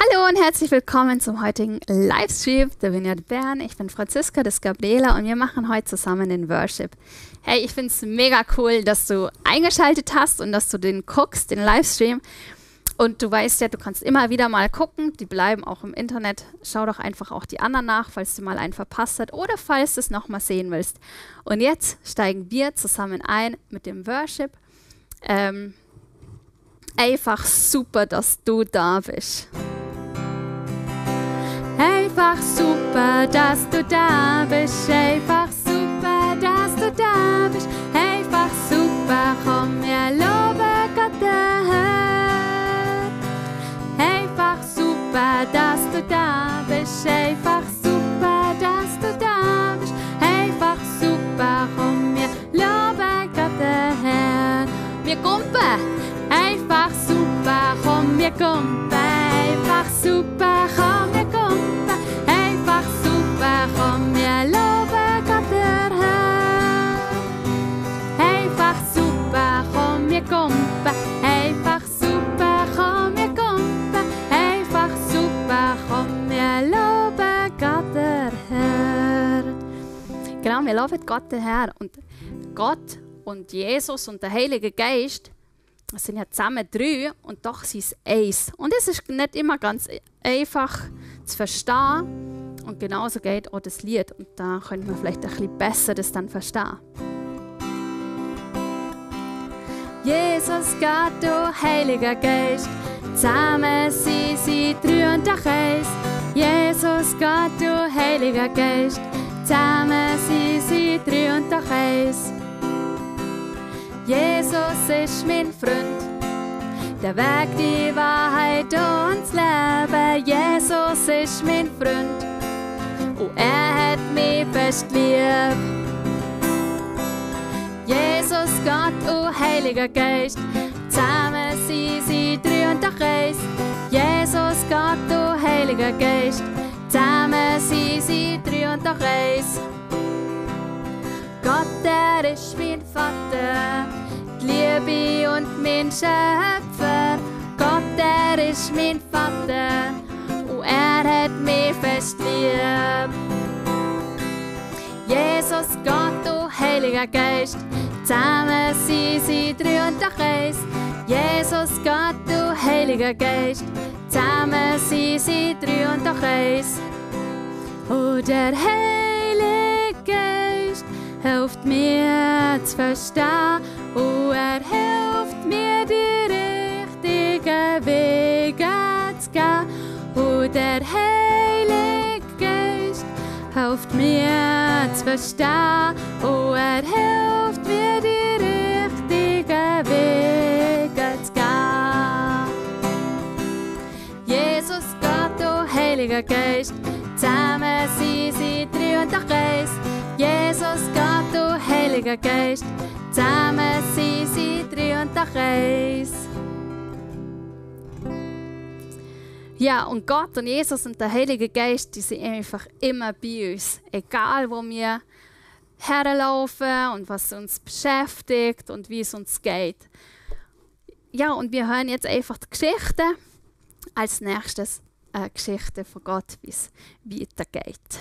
Hallo und herzlich willkommen zum heutigen Livestream der Vineyard Bern. Ich bin Franziska, das ist Gabriela und wir machen heute zusammen den Worship. Hey, ich finde es mega cool, dass du eingeschaltet hast und dass du den guckst, den Livestream. Und du weißt ja, du kannst immer wieder mal gucken, die bleiben auch im Internet. Schau doch einfach auch die anderen nach, falls du mal einen verpasst hast oder falls du es nochmal sehen willst. Und jetzt steigen wir zusammen ein mit dem Worship. Einfach super, dass du da bist. Einfach super, dass du da bist. Einfach super, dass du da bist. Einfach super, komm, wir loben Gott der Herr. Einfach super, dass du da bist. Einfach super, dass du da bist. Einfach super, komm, wir loben Gott der Herr. Wir kumpen. Einfach super, komm, wir kumpen. Einfach super, komm, wir kumpen. Einfach super, komm, wir loben Gott der Herr. Einfach super, komm, wir kumpen. Einfach super, komm, wir kumpen. Einfach super, komm, wir loben Gott der Herr. Genau, wir loben Gott der Herr. Und Gott und Jesus und der Heilige Geist, es sind ja zusammen drei und doch sind es eins. Und es ist nicht immer ganz einfach zu verstehen. Und genauso geht auch das Lied. Und da können wir vielleicht ein bisschen besser das dann verstehen. Jesus, Gott, du Heiliger Geist, zusammen sind sie drei und doch eins. Jesus, Gott, du Heiliger Geist, zusammen sind sie drei und doch eins. Jesus ist mein Freund, der Weg, die Wahrheit und das Leben. Jesus ist mein Freund und er hat mich fest lieb. Jesus, Gott und Heiliger Geist, zusammen sind sie drei und doch eins. Jesus, Gott und Heiliger Geist, zusammen sind sie drei und doch eins. Gott, er ist mein Vater, die Liebe und mein Schöpfer. Gott, er ist mein Vater und er hat mich fest lieb. Jesus, Gott und Heiliger Geist, zusammen sind sie drei und doch eins. Jesus, Gott und Heiliger Geist, zusammen sind sie drei und doch eins. Oh, der Heilige Geist hilft mir zu verstehen und er hilft mir, die richtigen Wege zu gehen. Und der Heilige Geist hilft mir zu verstehen und er hilft mir, die richtigen Wege zu gehen. Jesus, Gott, du Heiliger Geist, zusammen sind sie drei und doch eins. Jesus, Gott, du Heiliger Geist, zusammen sind sie drei und doch eins. Ja, und Gott und Jesus und der Heilige Geist, die sind einfach immer bei uns. Egal, wo wir herlaufen und was uns beschäftigt und wie es uns geht. Ja, und wir hören jetzt einfach die Geschichte. Als nächstes eine Geschichte von Gott, wie es weitergeht.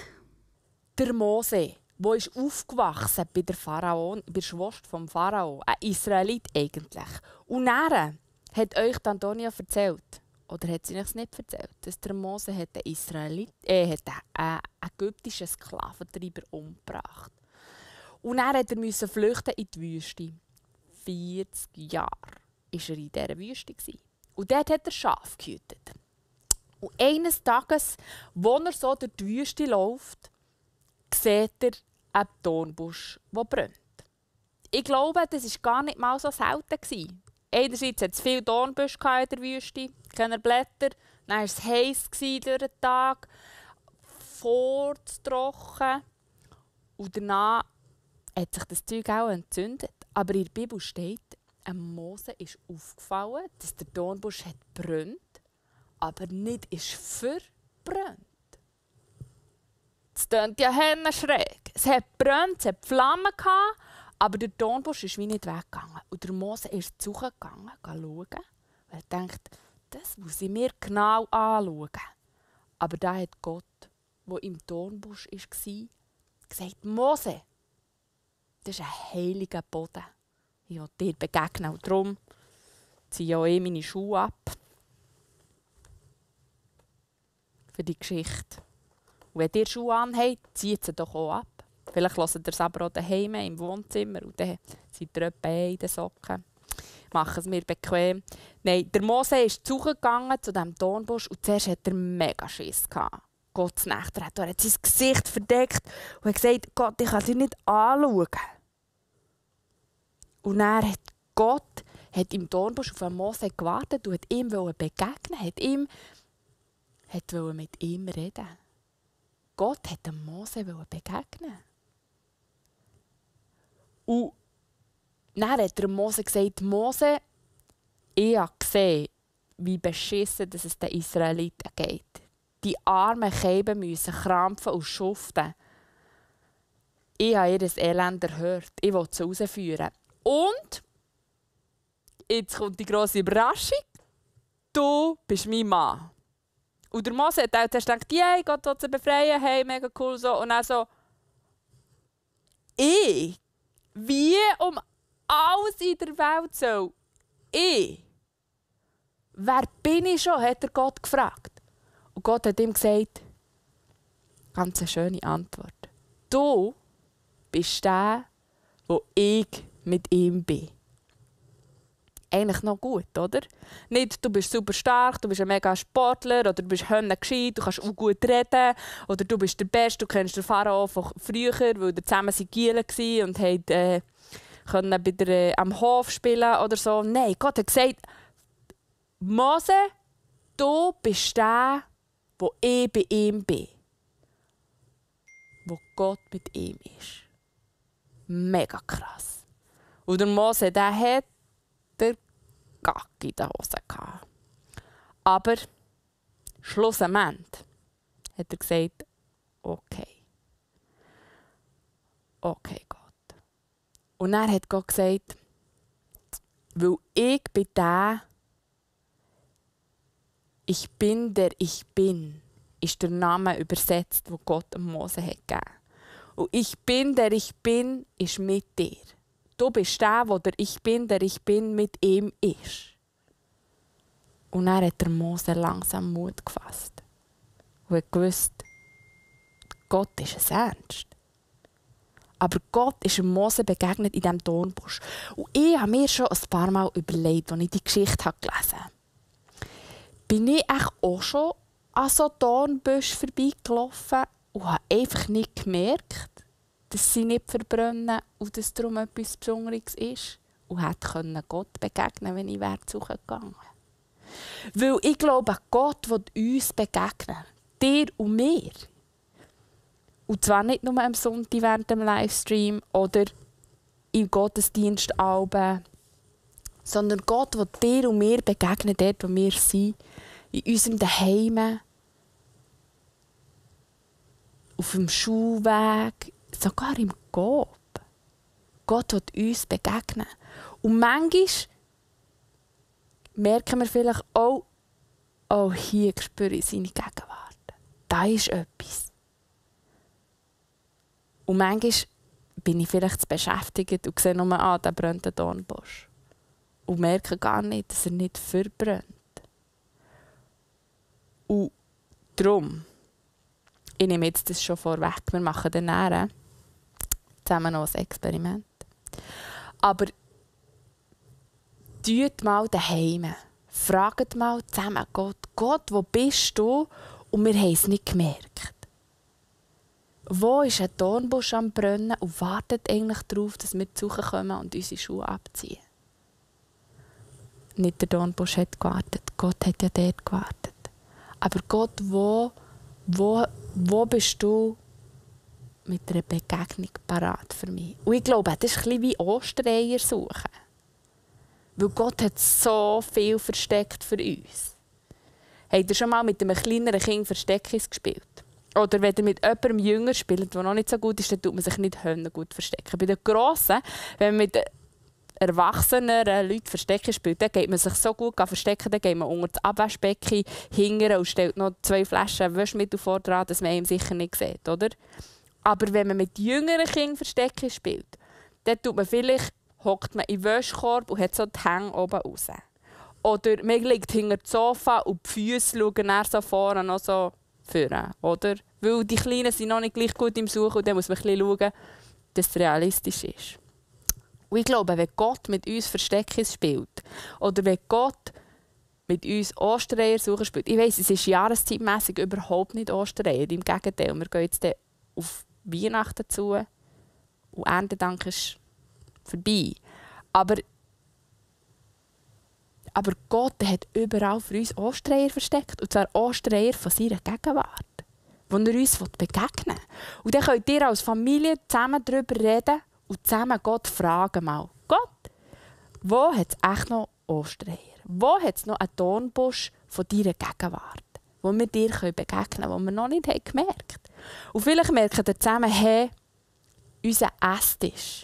Der Mose, der ist aufgewachsen bei der Schwester vom Pharao, ein Israelit eigentlich. Und er hat euch Antonia erzählt, oder hat sie euch nicht erzählt, dass der Mose hat einen ägyptischen Sklaventreiber umgebracht. Und er musste flüchten in die Wüste. 40 Jahre war er in dieser Wüste. Und dort hat er Schafe gehütet. Und eines Tages, als er so durch die Wüste läuft, sieht er einen Dornbusch, der brennt. Ich glaube, das war gar nicht mal so selten. Einerseits hatte es viele Dornbüsche in der Wüste, keine Blätter. Dann war es heiß durch den Tag, vorzutrocken. Und danach hat sich das Zeug auch entzündet. Aber in der Bibel steht, Mose ist aufgefallen, dass der Dornbusch brennt, aber nicht ist verbrannt. Das klingt ja schräg. Es hat gebrannt, es hat Flammen gehabt, aber der Dornbusch ist wie nicht weggegangen. Und der Mose ist zu gegangen, schauen, weil er denkt, das muss ich mir genau anschauen. Aber da hat Gott, der im Dornbusch war, gesagt, Mose, das ist ein heiliger Boden. Ich will dir begegnen und darum ziehe ich auch meine Schuhe ab. Für die Geschichte. Und wenn ihr Schuhe anhabt, zieht sie doch auch ab. Vielleicht hört ihr es aber auch daheim im Wohnzimmer und dann seid ihr etwa in den Socken. Machen es mir bequem. Nein, der Mose ist zugegangen zu diesem Dornbusch und zuerst hatte er mega Schiss gehabt. Gott zu nächtern. Er hat sein Gesicht verdeckt und hat gesagt, Gott, ich kann dich nicht anschauen. Und dann hat Gott im Dornbusch auf Mose gewartet und hat ihm begegnen, wollte mit ihm reden. Gott wollte Mose begegnen. Und dann hat der Mose gesagt, Mose, ich habe gesehen, wie beschissen es den Israeliten geht. Die armen Kälber müssen krampfen und schuften. Ich habe ihr Elend erhört. Ich will sie rausführen. Und jetzt kommt die grosse Überraschung. Du bist mein Mann. Und der Mose hat auch zuerst gedacht, yeah, Gott will sie befreien, hey, mega cool so. Und dann so, ich? Wie um alles in der Welt soll ich? Wer bin ich schon, hat er Gott gefragt. Und Gott hat ihm gesagt, ganz eine schöne Antwort. Du bist der, wo ich mit ihm bin. Eigentlich noch gut, oder? Nicht, du bist super stark, du bist ein mega Sportler oder du bist gescheit, du kannst auch gut reden oder du bist der Beste, du kennst den Pharao von früher, weil ihr zusammen Gielen waren und können bei am Hof spielen oder so. Nein, Gott hat gesagt, Mose, du bist der, wo ich bei ihm bin. Wo Gott mit ihm ist. Mega krass. Und der Mose, der hat der Gack in der Hose gehabt. Aber schlussendlich hat er gesagt, okay. Okay, Gott. Und dann hat Gott gesagt, weil ich bin der ich bin, ist der Name übersetzt, wo Gott Mose hat gegeben. Und ich bin, der ich bin, ist mit dir. Du bist der, wo der ich bin, mit ihm ist. Und dann hat der Mose langsam Mut gefasst. Und hat gewusst, Gott ist es ernst. Aber Gott ist Mose begegnet in diesem Dornbusch. Und ich habe mir schon ein paar Mal überlegt, als ich die Geschichte gelesen habe. Bin ich auch schon an so Dornbüschen vorbeigelaufen und habe einfach nicht gemerkt, dass sie nicht verbrennen und dass darum etwas Besonderes ist. Und hätte Gott begegnen, wenn ich zurückgegangen wäre. Weil ich glaube, Gott will uns begegnen. Dir und mir. Und zwar nicht nur am Sonntag während dem Livestream oder im Gottesdienstalben, sondern Gott will dir und mir begegnen, dort, wo wir sind, in unserem Zuhause, auf dem Schulweg, sogar im Coop. Gott will uns begegnen. Und manchmal merken wir vielleicht auch, oh, hier spüre ich seine Gegenwart. Da ist etwas. Und manchmal bin ich vielleicht zu beschäftigt und sehe nur, da brennt ein Dornbusch. Und merke gar nicht, dass er nicht verbrennt. Und darum, ich nehme jetzt das schon vorweg, wir machen dann zusammen noch ein Experiment. Aber tut mal daheim. Fragt mal zusammen Gott, wo bist du? Und wir haben es nicht gemerkt. Wo ist ein Dornbusch am Brennen und wartet eigentlich darauf, dass wir zu Hause kommen und unsere Schuhe abziehen? Nicht der Dornbusch hat gewartet, Gott hat ja dort gewartet. Aber Gott, wo bist du mit einer Begegnung parat für mich? Und ich glaube, das ist ein bisschen wie Ostereier suchen. Weil Gott hat so viel versteckt für uns. Habt ihr schon mal mit einem kleineren Kind Versteckis gespielt? Oder wenn ihr mit jemandem jünger spielt, der noch nicht so gut ist, dann tut man sich nicht gut verstecken. Bei den Grossen, wenn man mit erwachseneren Leute Verstecken spielt, dann geht man sich so gut verstecken, dann geht man unter das Abwaschbecken hingern und stellt noch 2 Flaschen Waschmittel vor dran, dass man ihn sicher nicht sieht, oder? Aber wenn man mit jüngeren Kindern Verstecken spielt, dann tut man vielleicht, hockt man in den Wäschkorb und hat so die Hänge oben raus. Oder man liegt hinter dem Sofa und die Füße schauen dann so vorne noch so vorne, oder? Weil die Kleinen sind noch nicht gleich gut im Suchen und dann muss man ein bisschen schauen, dass es realistisch ist. Und ich glaube, wenn Gott mit uns Verstecken spielt oder wenn Gott mit uns Ostereier suchen spielt, ich weiss, es ist jahreszeitmässig überhaupt nicht Ostereier, im Gegenteil, wir gehen jetzt auf Weihnachten zu und Erntedank ist vorbei. Aber Gott hat überall für uns Ostereier versteckt, und zwar Ostereier von seiner Gegenwart, wo er uns begegnen will. Und dann könnt ihr als Familie zusammen darüber reden und zusammen Gott fragen mal, Gott, wo hat es echt noch Ostereier? Wo hat es noch einen Dornbusch von deiner Gegenwart, wo wir dir begegnen können, wo wir noch nicht gemerkt haben? Und vielleicht merken ihr zusammen, hey, unser Esstisch,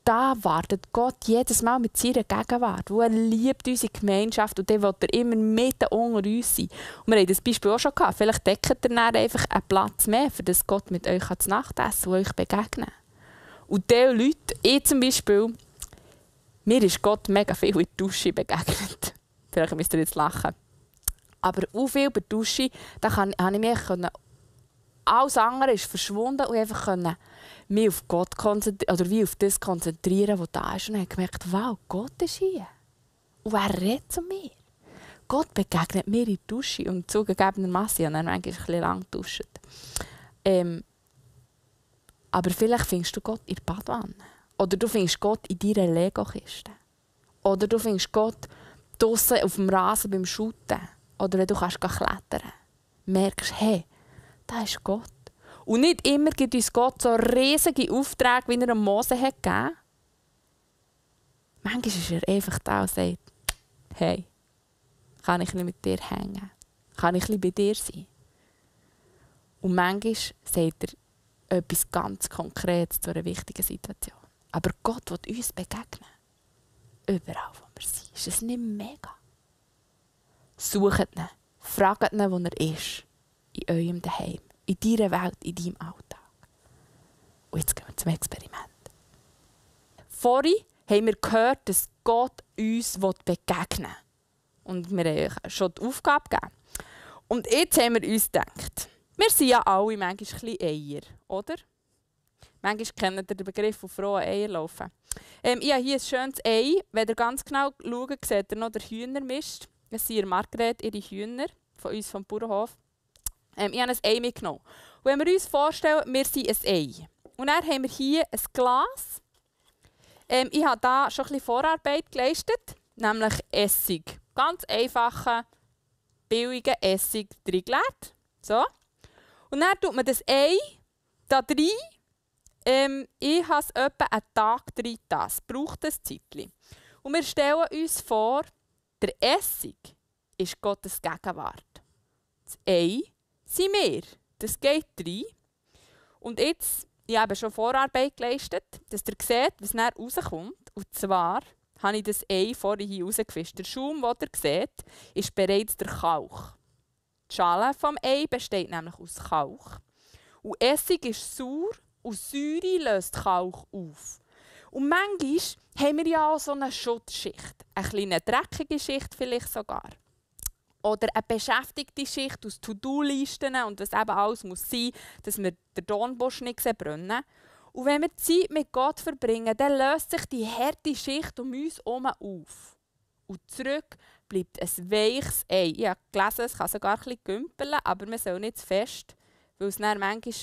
da wartet Gott jedes Mal mit seiner Gegenwart. Wo er liebt unsere Gemeinschaft und dann will er immer mitten unter uns sein. Und wir haben das Beispiel auch schon gehabt. Vielleicht deckt ihr dann einfach einen Platz mehr, für das Gott mit euch zu Nacht essen und euch begegnen. Und diese Leute, ich zum Beispiel, mir ist Gott mega viel in der Dusche begegnet. Vielleicht müsst ihr jetzt lachen. Aber auch viel bei der Dusche, da konnte ich mich alles andere ist verschwunden und einfach mich auf Gott konzentrieren, oder wie auf das konzentrieren, was da ist. Und ich habe gemerkt, wow, Gott ist hier. Und er redet zu mir. Gott begegnet mir in der Dusche. Und zugegebenermassen, ich habe dann manchmal ein bisschen lang geduscht. Aber vielleicht findest du Gott in der Badwanne. Oder du findest Gott in deiner Lego-Kiste. Oder du findest Gott draussen auf dem Rasen beim Shooten. Oder wenn du klettern merkst, hey, da ist Gott. Und nicht immer gibt uns Gott so riesige Aufträge, wie er Mose hat gegeben. Manchmal ist er einfach da und sagt, hey, kann ich nicht mit dir hängen? Kann ich bei dir sein? Und manchmal sagt er etwas ganz Konkretes zu einer wichtigen Situation. Aber Gott will uns begegnen. Überall, wo wir sind. Ist es nicht mega? Sucht ihn. Fragt ihn, wo er ist. In eurem Daheim. In deiner Welt, in deinem Alltag. Und jetzt gehen wir zum Experiment. Vorhin haben wir gehört, dass Gott uns begegnen will. Und wir haben schon die Aufgabe gegeben. Und jetzt haben wir uns gedacht, wir sind ja alle manchmal ein bisschen Eier, oder? Manchmal kennt ihr den Begriff von frohen Eier laufen. Ich habe hier ein schönes Ei. Wenn ihr ganz genau schaut, seht ihr noch den Hühnermist. Das sind Margret, ihre Hühner von uns vom Bauernhof. Ich habe ein Ei mitgenommen. Und wenn wir uns vorstellen, wir sind ein Ei. Und dann haben wir hier ein Glas. Ich habe hier schon ein bisschen Vorarbeit geleistet, nämlich Essig. Ganz einfachen, billigen Essig reingeleert. So. Und dann tut man das Ei da rein. Ich habe es etwa einen Tag drin. Das braucht ein Zeitchen. Und wir stellen uns vor, der Essig ist Gottes Gegenwart. Das Ei sind wir. Das geht rein. Und jetzt, ich habe schon Vorarbeit geleistet, dass ihr seht, was dann rauskommt. Und zwar habe ich das Ei vorhin hier rausgefischt. Der Schaum, den ihr seht, ist bereits der Kalk. Die Schale des Ei besteht nämlich aus Kalk. Und Essig ist sauer und Säure löst Kalk auf. Und manchmal haben wir ja auch so eine Schutzschicht. Eine kleine dreckige Schicht vielleicht sogar. Oder eine beschäftigte Schicht aus To-Do-Listen und was eben alles muss sein, dass wir den Dornbusch nicht brennen. Und wenn wir Zeit mit Gott verbringen, dann löst sich die harte Schicht um uns herum auf. Und zurück bleibt ein weiches Ei. Ich habe gelesen, es kann sogar ein bisschen gümpeln, aber man soll nicht zu fest, weil es dann manchmal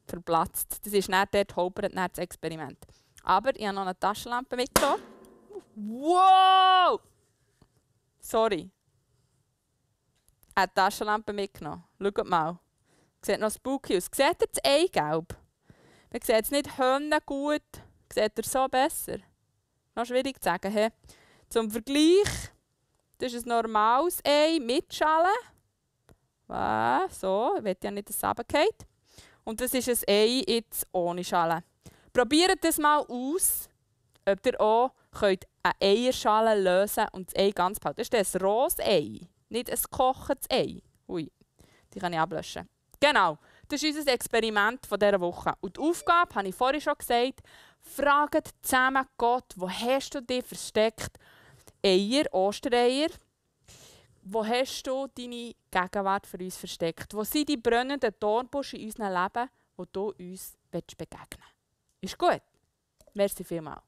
verplatzt. Das ist dann dort holpert das Experiment. Aber ich habe noch eine Taschenlampe mitgenommen. Wow! Sorry. Eine Taschenlampe mitgenommen. Schaut mal. Sieht noch spooky aus. Seht ihr das Eigelb? Man sieht es nicht gut. Seht ihr so besser? Noch schwierig zu sagen. He? Zum Vergleich, das ist ein normales Ei mit Schale. So, ich will ja nicht, dass es runterfällt. Und das ist ein Ei jetzt ohne Schale. Probiert das mal aus. ob ihr auch könnt eine Eierschale lösen und das Ei ganz behalten. Das ist ein rohes Ei, nicht ein gekochtes Ei. Ui, die kann ich ablöschen. Genau, das ist unser Experiment von dieser Woche. Und die Aufgabe, habe ich vorhin schon gesagt, fragt zusammen Gott, wo hast du dich versteckt? Eier, Ostereier. Wo hast du deine Gegenwart für uns versteckt? Wo sind die brennenden Dornbusche in unserem Leben, wo du uns begegnen willst? Ist gut? Merci vielmals.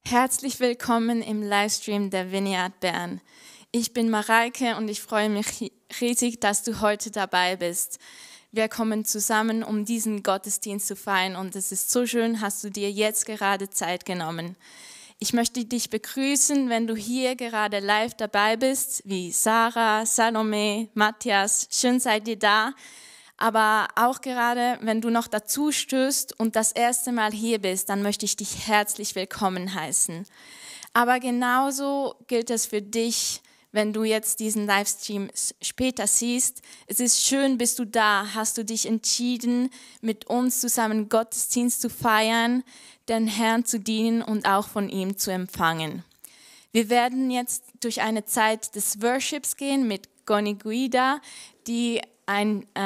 Herzlich willkommen im Livestream der Vineyard Bern. Ich bin Mareike und ich freue mich riesig, dass du heute dabei bist. Wir kommen zusammen, um diesen Gottesdienst zu feiern und es ist so schön, hast du dir jetzt gerade Zeit genommen. Ich möchte dich begrüßen, wenn du hier gerade live dabei bist, wie Sarah, Salome, Matthias, schön seid ihr da. Aber auch gerade, wenn du noch dazu stößt und das erste Mal hier bist, dann möchte ich dich herzlich willkommen heißen. Aber genauso gilt es für dich, wenn du jetzt diesen Livestream später siehst. Es ist schön, bist du da, hast du dich entschieden, mit uns zusammen Gottesdienst zu feiern, den Herrn zu dienen und auch von ihm zu empfangen. Wir werden jetzt durch eine Zeit des Worships gehen mit Goni Guida, die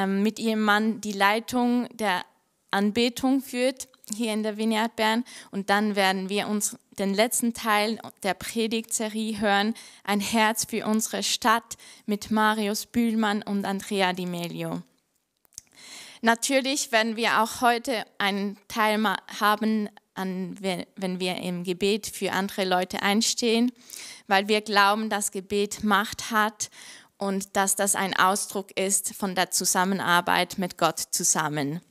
mit ihrem Mann die Leitung der Anbetung führt hier in der Vineyard Bern. Und dann werden wir uns den letzten Teil der Predigtserie hören, ein Herz für unsere Stadt mit Marius Bühlmann und Andrea Di Meglio. Natürlich werden wir auch heute einen Teil haben, wenn wir im Gebet für andere Leute einstehen, weil wir glauben, dass Gebet Macht hat und dass das ein Ausdruck ist von der Zusammenarbeit mit Gott zusammen.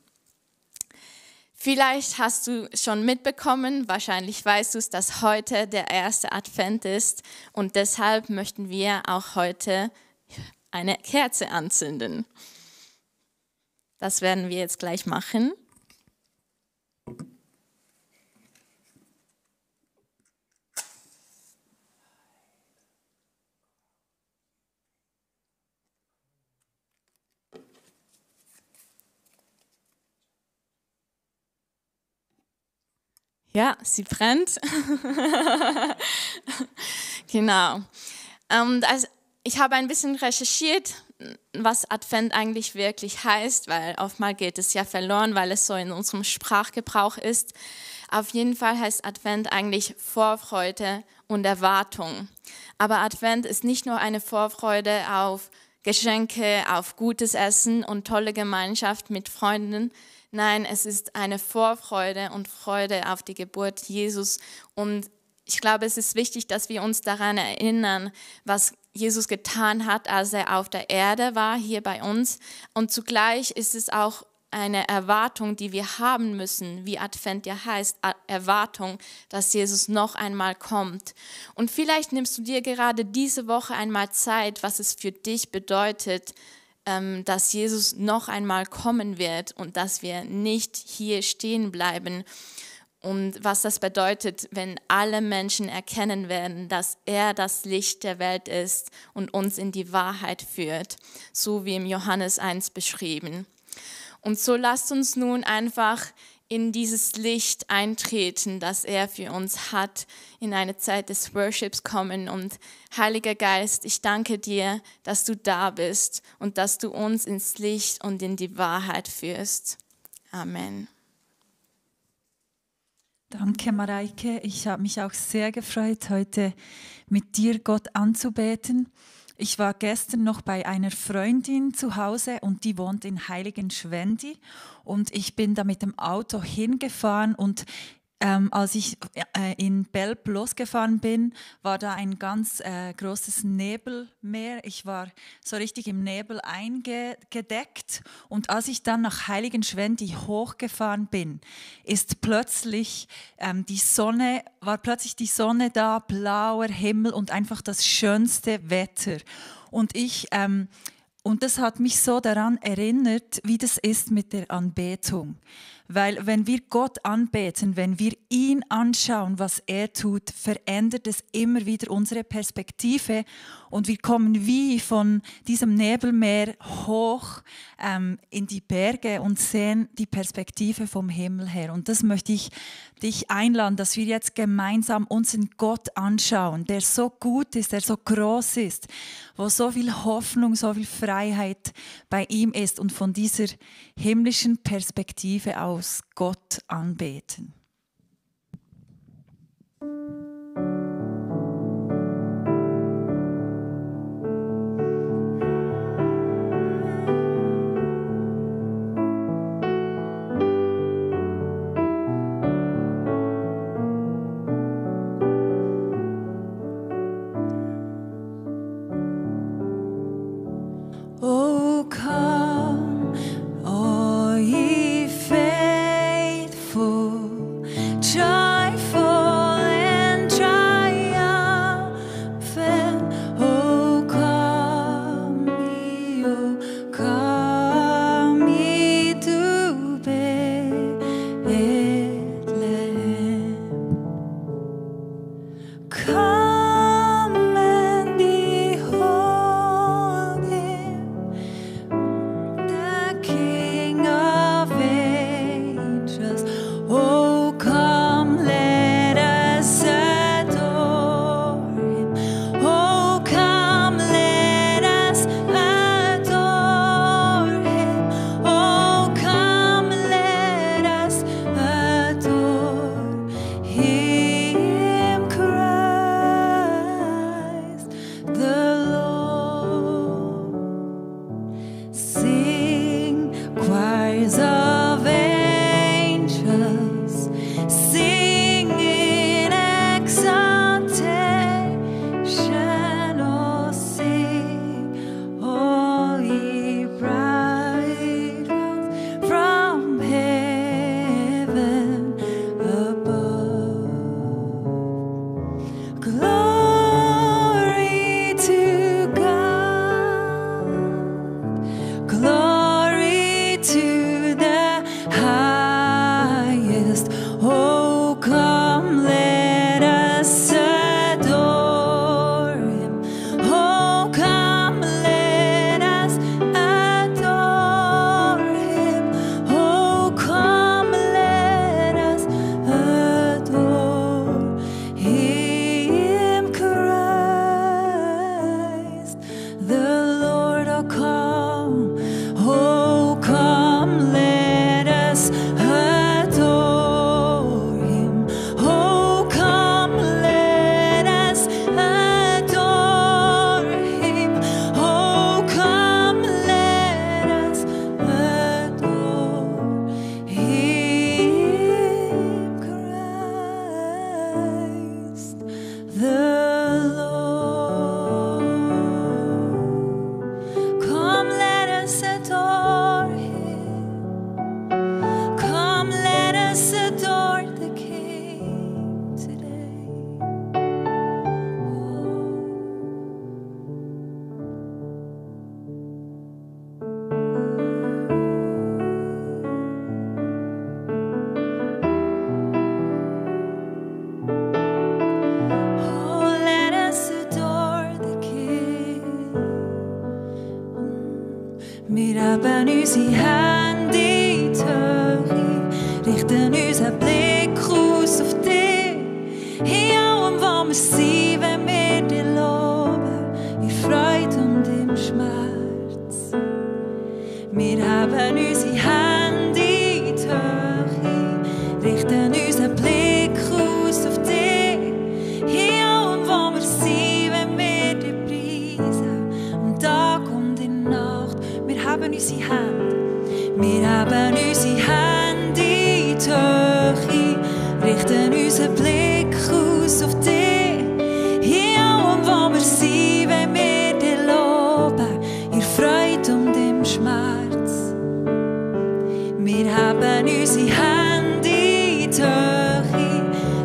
Vielleicht hast du schon mitbekommen, wahrscheinlich weißt du es, dass heute der erste Advent ist und deshalb möchten wir auch heute eine Kerze anzünden. Das werden wir jetzt gleich machen. Ja, sie brennt. Genau. Ich habe ein bisschen recherchiert, was Advent eigentlich wirklich heißt, weil oftmals geht es ja verloren, weil es so in unserem Sprachgebrauch ist. Auf jeden Fall heißt Advent eigentlich Vorfreude und Erwartung. Aber Advent ist nicht nur eine Vorfreude auf Geschenke, auf gutes Essen und tolle Gemeinschaft mit Freunden. Nein, es ist eine Vorfreude und Freude auf die Geburt Jesus. Und ich glaube, es ist wichtig, dass wir uns daran erinnern, was Jesus getan hat, als er auf der Erde war, hier bei uns. Und zugleich ist es auch eine Erwartung, die wir haben müssen, wie Advent ja heißt, Erwartung, dass Jesus noch einmal kommt. Und vielleicht nimmst du dir gerade diese Woche einmal Zeit, was es für dich bedeutet, dass Jesus noch einmal kommen wird und dass wir nicht hier stehen bleiben. Und was das bedeutet, wenn alle Menschen erkennen werden, dass er das Licht der Welt ist und uns in die Wahrheit führt, so wie im Johannes 1 beschrieben. Und so lasst uns nun einfach in dieses Licht eintreten, das er für uns hat, in eine Zeit des Worships kommen. Und Heiliger Geist, ich danke dir, dass du da bist und dass du uns ins Licht und in die Wahrheit führst. Amen. Danke, Mareike. Ich habe mich auch sehr gefreut, heute mit dir Gott anzubeten. Ich war gestern noch bei einer Freundin zu Hause und die wohnt in Heiligenschwendi. Und ich bin da mit dem Auto hingefahren und als ich in Belp losgefahren bin, war da ein ganz großes Nebelmeer. Ich war so richtig im Nebel eingedeckt. Und als ich dann nach Heiligenschwendi hochgefahren bin, ist plötzlich die Sonne da, blauer Himmel und einfach das schönste Wetter. Und das hat mich so daran erinnert, wie das ist mit der Anbetung. Weil wenn wir Gott anbeten, wenn wir ihn anschauen, was er tut, verändert es immer wieder unsere Perspektive und wir kommen wie von diesem Nebelmeer hoch in die Berge und sehen die Perspektive vom Himmel her. Und das möchte ich dich einladen, dass wir jetzt gemeinsam unseren Gott anschauen, der so gut ist, der so groß ist, wo so viel Hoffnung, so viel Freiheit bei ihm ist und von dieser himmlischen Perspektive aus Gott anbeten. Oh, come, all ye faithful, joyful and triumphant. Oh, come ye to Bethlehem. Come and behold him, the King of angels. Oh, come, let us adore him. Oh, come, let us adore him. Oh, come, let us adore him, Christ the Lord. Sing, choirs of angels, sing in exaltation. Oh, sing, all ye bright ones from heaven above. Glory to God, glory to the highest. Oh, come, let us adore him. Oh, come, let us adore him. Oh, come, let us adore him, Christ the Lord. Oh, come, let us unsere Hände in die Höhe, richten unseren Blick aus auf dich. In allem, was wir sind, wenn wir dich loben, in Freude und im Schmerz. Wir haben unsere Hände in die Höhe, richten unseren Blick aus auf dich. In allem, was wir sind, wenn wir dich preisen, am Tag und in der Nacht. Wir haben unsere Hände, wir haben unsere Hände in die Höhe, richten unseren Blick aus auf dich. In allem, was wir sind, wenn wir dich loben, in Freude und im Schmerz. Wir haben unsere Hände in die Höhe,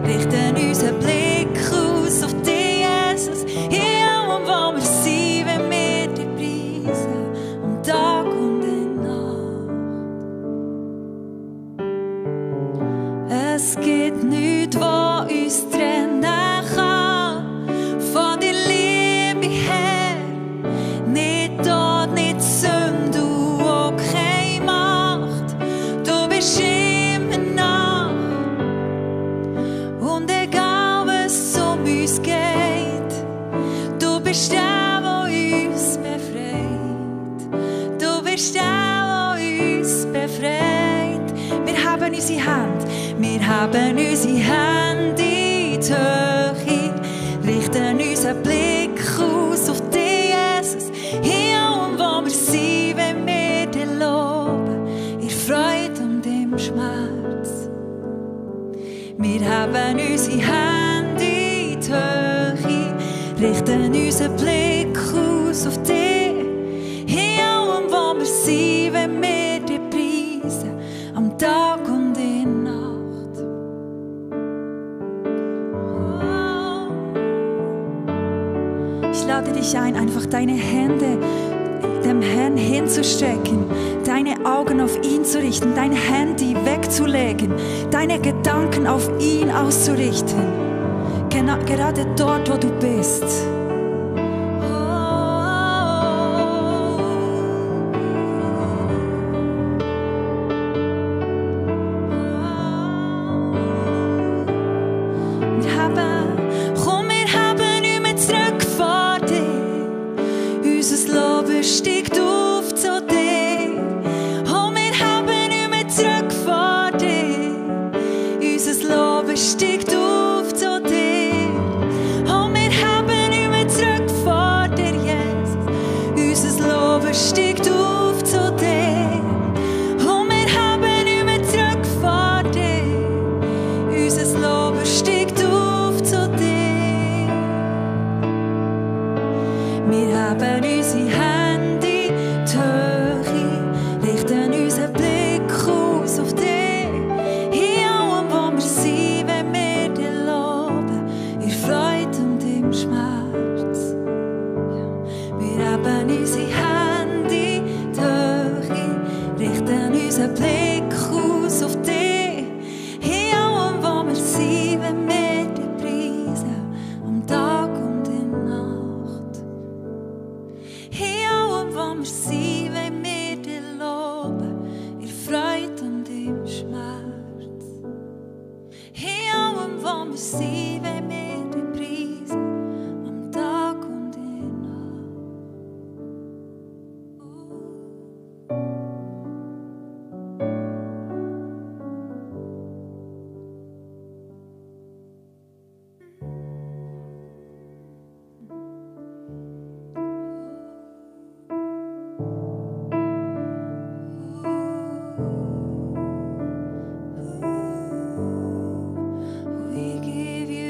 richten unseren Blick aus auf dich, Jesus. In allem, was wir sind, wenn wir dich preisen, am Tag und in der Nacht. Es gibt nichts, was uns trennen kann von der Liebe her. Nicht Tod, nicht Sünde und auch keine Macht. Du bist immer nah. Und egal, was um uns geht, du bist der, der uns befreit. Du bist der, der uns befreit. Wir haben unsere Hände, wir haben unsere Hände in die Höhe, richten unseren Blick aus auf dich, Jesus. In allem, was wir sind, wenn wir dich loben, in Freude und im Schmerz. Wir haben unsere Hände in die Höhe, richten unseren Blick aus auf dich. In allem, was wir sind, wenn wir dich preisen, am Tag und in der Nacht. Ich lade dich ein, einfach deine Hände dem Herrn hinzustrecken, deine Augen auf ihn zu richten, dein Handy wegzulegen, deine Gedanken auf ihn auszurichten. Gerade dort, wo du bist. Komm, wir haben nicht mehr zurück vor dir. Unser Lob steigt auf zu dir. Oh, wir haben nicht mehr zurück vor dir. Unser Lob steigt auf zu dir. Oh, wir haben nicht mehr zurück vor dir, Jesus. Unser Lob steigt auf zu dir. Oh, wir haben nicht mehr zurück vor dir. Unser Lob steigt auf zu dir. Wir haben unsere Hände in die Höhe, richten unseren Blick aus auf dich. In allem, was wir sind, wenn wir dich loben, in Freude und im Schmerz. Wir haben unsere Hände in die Höhe, richten unseren Blick aus auf dich. In allem, was wir sind, wenn wir dich preisen, am Tag und in der Nacht. In allem, was wir sind, wenn wir dich loben, in Freude und im Schmerz. In allem, was wir sind, wenn wir dich preisen, am Tag und in der We give you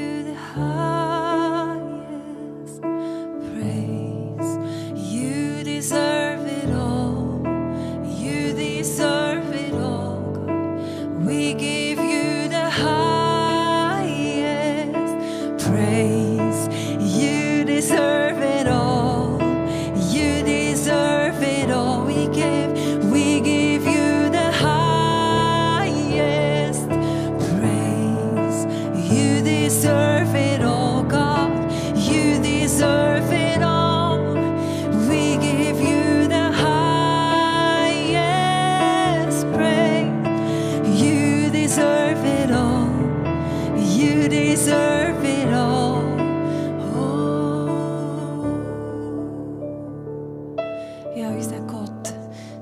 deserve it all. Oh. Ja, unser Gott,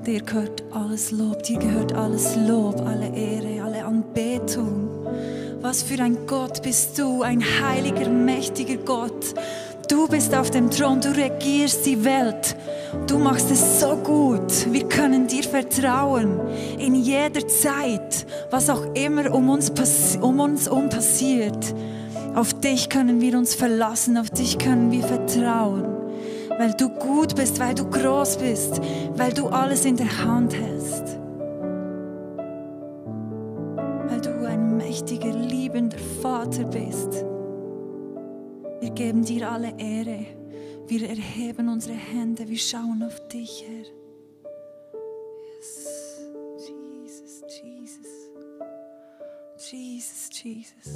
dir gehört alles Lob, dir gehört alles Lob, alle Ehre, alle Anbetung. Was für ein Gott bist du, ein heiliger, mächtiger Gott. Du bist auf dem Thron, du regierst die Welt. Du machst es so gut. Wir können dir vertrauen in jeder Zeit, was auch immer um uns passiert. Auf dich können wir uns verlassen, auf dich können wir vertrauen. Weil du gut bist, weil du groß bist, weil du alles in der Hand hältst. Weil du ein mächtiger, liebender Vater bist. Wir geben dir alle Ehre. Wir erheben unsere Hände, wir schauen auf dich, Herr. Yes. Jesus, Jesus. Jesus, Jesus.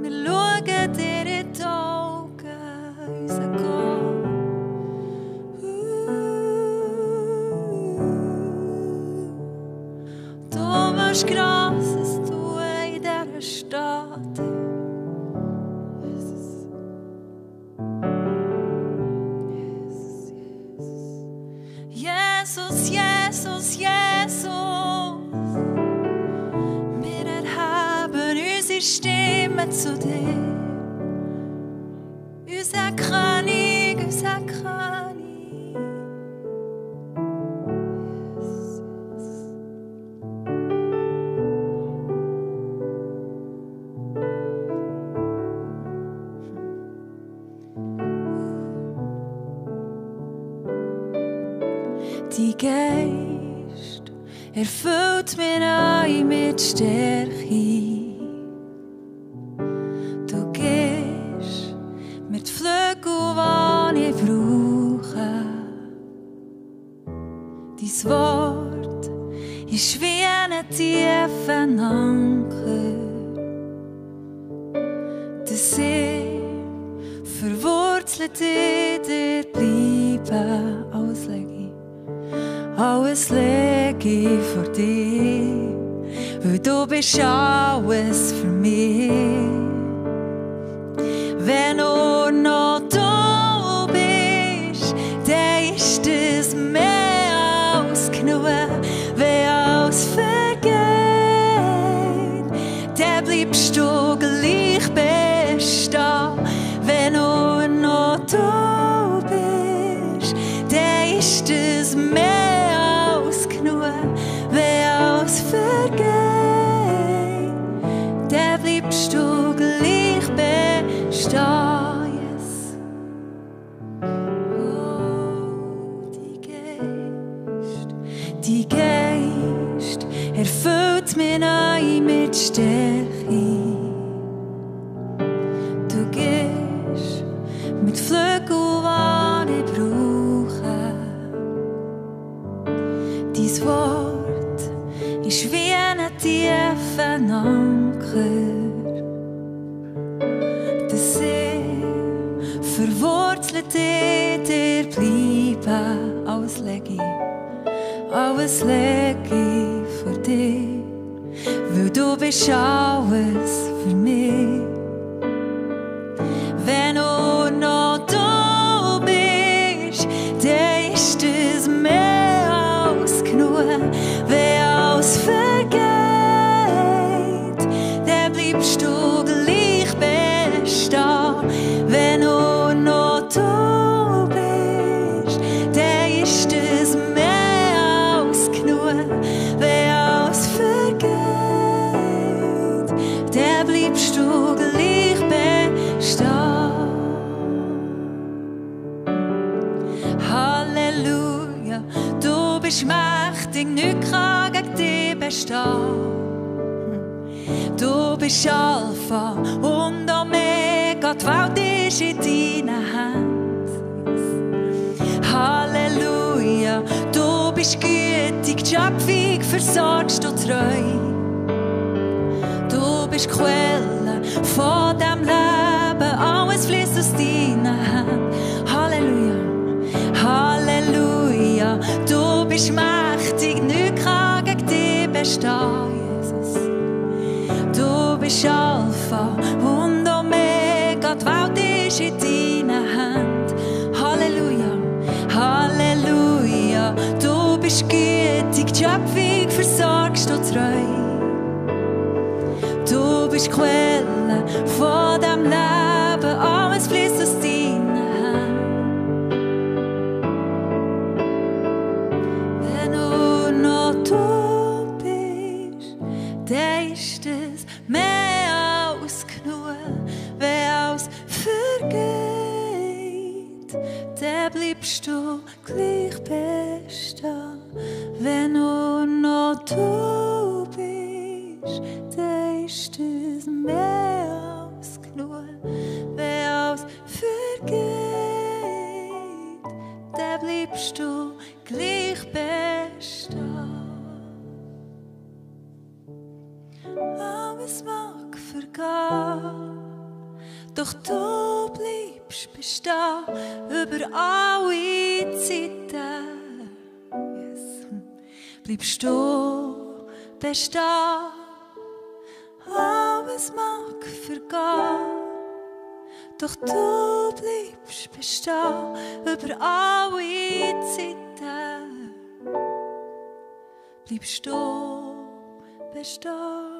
Wir schauen dir in die Augen, unser Gott. Du willst Grosses tun in dieser Stadt. Jesus, Jesus, Jesus. Wir erheben unsere Stimme zu dir. Unser König, unser König. Die Geist erfüllt mich neu mit Stärke. Du gehst mir die Flügel, die ich brauche. Dein Wort ist wie ein tiefer Anker, dass ich verwurzelt in dir bleibe. Alles lege ich vor dir, weil du bist alles für mich. Wenn nur noch du bist, dann ist es mehr als genug. Wenn alles vergeht, dann bleibst du gleich bestehen. Wenn nur noch du bist, dann ist es mehr. Wenn alles vergeht, dann bleibst du gleich bestehen. Yes. Oh, die Geist erfüllt mich neu mit Stärke. Du gehst mit Flügeln, die ich brauche. Dein Wort ist wie ein tiefer Anker, dass ich verwurzelt in dir bleibe. Alles lege ich vor dir, weil du bist alles für mich. Wenn nur noch du bist, dann ist es mehr als genug. Wenn alles vergeht, dann bleibst du gleich bestehen. Wenn nur noch du bist, dann ist es mehr als genug. Wenn alles vergeht, dann bleibst du gleich bestehen. Halleluja, du bist mächtig, nichts kann gegen dich bestehen. Du bist Alpha und Omega, die Welt ist in deinen Händen. Halleluja, du bist gütig, die Schöpfung versorgst du treu. Du bist Quelle von dem Leben, alles fließt aus deinen Händen. Halleluja, Halleluja, du bist mächtig, nichts kann gegen bestehen, Jesus. Du bist Alpha und Omega, die Welt ist in deinen Händen. Halleluja, Halleluja, du bist gütig, die Schöpfung versorgst du treu. Du bist Quelle von dem Leben, alles fließt aus deinen Händen. Wenn nur noch du bist, dann ist es mehr als genug. Wenn alles vergeht, dann bleibst du gleich bestehen. Wenn nur noch du bist, dann ist es mehr als genug. Wenn alles vergeht, dann bleibst du gleich bestehen. Alles mag vergehen, doch du bleibst bestehen über alle Zeiten. Yes. Bleibst du bestehen. Alles mag vergehen, doch du bleibst bestehen über alle Zeiten. Bleibst du bestehen.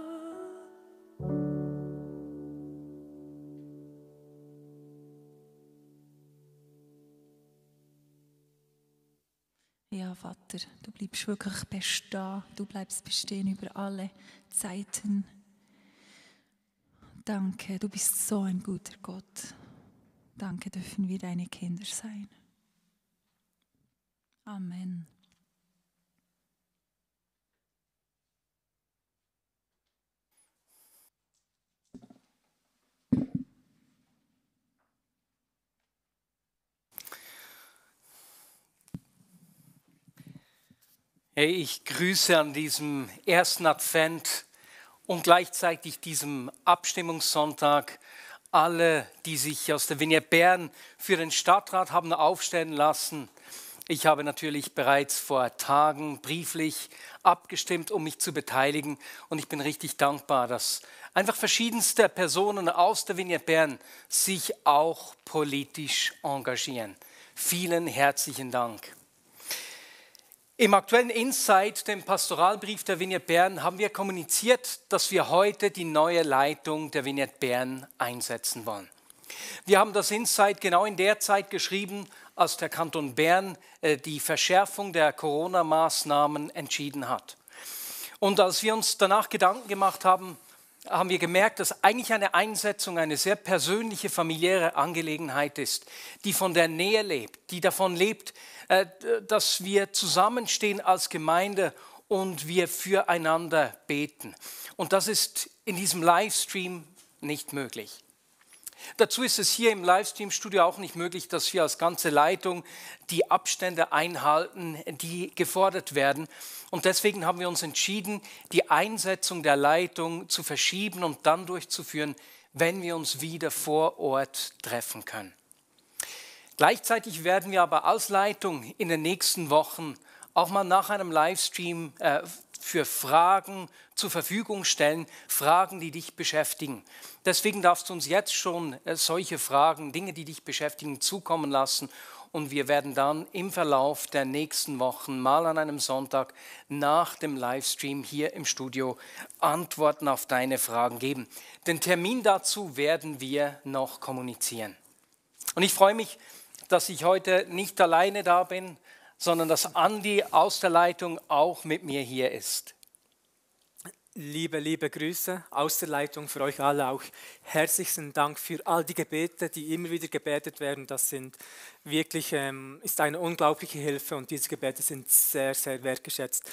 Ja, Vater, du bleibst wirklich bestehen. Du bleibst bestehen über alle Zeiten. Danke, du bist so ein guter Gott. Danke, dürfen wir deine Kinder sein. Amen. Hey, ich grüße an diesem ersten Advent und gleichzeitig diesem Abstimmungssonntag alle, die sich aus der Vineyard Bern für den Stadtrat haben aufstellen lassen. Ich habe natürlich bereits vor Tagen brieflich abgestimmt, um mich zu beteiligen, und ich bin richtig dankbar, dass einfach verschiedenste Personen aus der Vineyard Bern sich auch politisch engagieren. Vielen herzlichen Dank. Im aktuellen Insight, dem Pastoralbrief der Vineyard Bern, haben wir kommuniziert, dass wir heute die neue Leitung der Vineyard Bern einsetzen wollen. Wir haben das Insight genau in der Zeit geschrieben, als der Kanton Bern die Verschärfung der Corona-Maßnahmen entschieden hat. Und als wir uns danach Gedanken gemacht haben, haben wir gemerkt, dass eigentlich eine Einsetzung eine sehr persönliche, familiäre Angelegenheit ist, die von der Nähe lebt, die davon lebt, dass wir zusammenstehen als Gemeinde und wir füreinander beten. Und das ist in diesem Livestream nicht möglich. Dazu ist es hier im Livestream-Studio auch nicht möglich, dass wir als ganze Leitung die Abstände einhalten, die gefordert werden. Und deswegen haben wir uns entschieden, die Einsetzung der Leitung zu verschieben und dann durchzuführen, wenn wir uns wieder vor Ort treffen können. Gleichzeitig werden wir aber als Leitung in den nächsten Wochen auch mal nach einem Livestream für Fragen zur Verfügung stellen, Fragen, die dich beschäftigen. Deswegen darfst du uns jetzt schon solche Fragen, Dinge, die dich beschäftigen, zukommen lassen. Und wir werden dann im Verlauf der nächsten Wochen mal an einem Sonntag nach dem Livestream hier im Studio Antworten auf deine Fragen geben. Den Termin dazu werden wir noch kommunizieren. Und ich freue mich, dass ich heute nicht alleine da bin, sondern dass Andi aus der Leitung auch mit mir hier ist. Liebe Grüße aus der Leitung für euch alle, auch herzlichen Dank für all die Gebete, die immer wieder gebetet werden. Das sind wirklich, ist eine unglaubliche Hilfe und diese Gebete sind sehr, sehr wertgeschätzt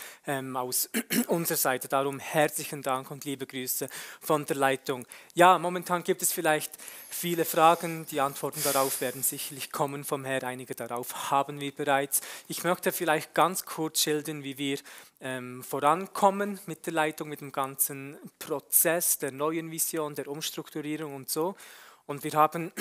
aus unserer Seite. Darum herzlichen Dank und liebe Grüße von der Leitung. Ja, momentan gibt es vielleicht viele Fragen, die Antworten darauf werden sicherlich kommen vom Herrn, einige darauf haben wir bereits. Ich möchte vielleicht ganz kurz schildern, wie wir vorankommen mit der Leitung, mit dem ganzen Prozess der neuen Vision, der Umstrukturierung und so. Und wir haben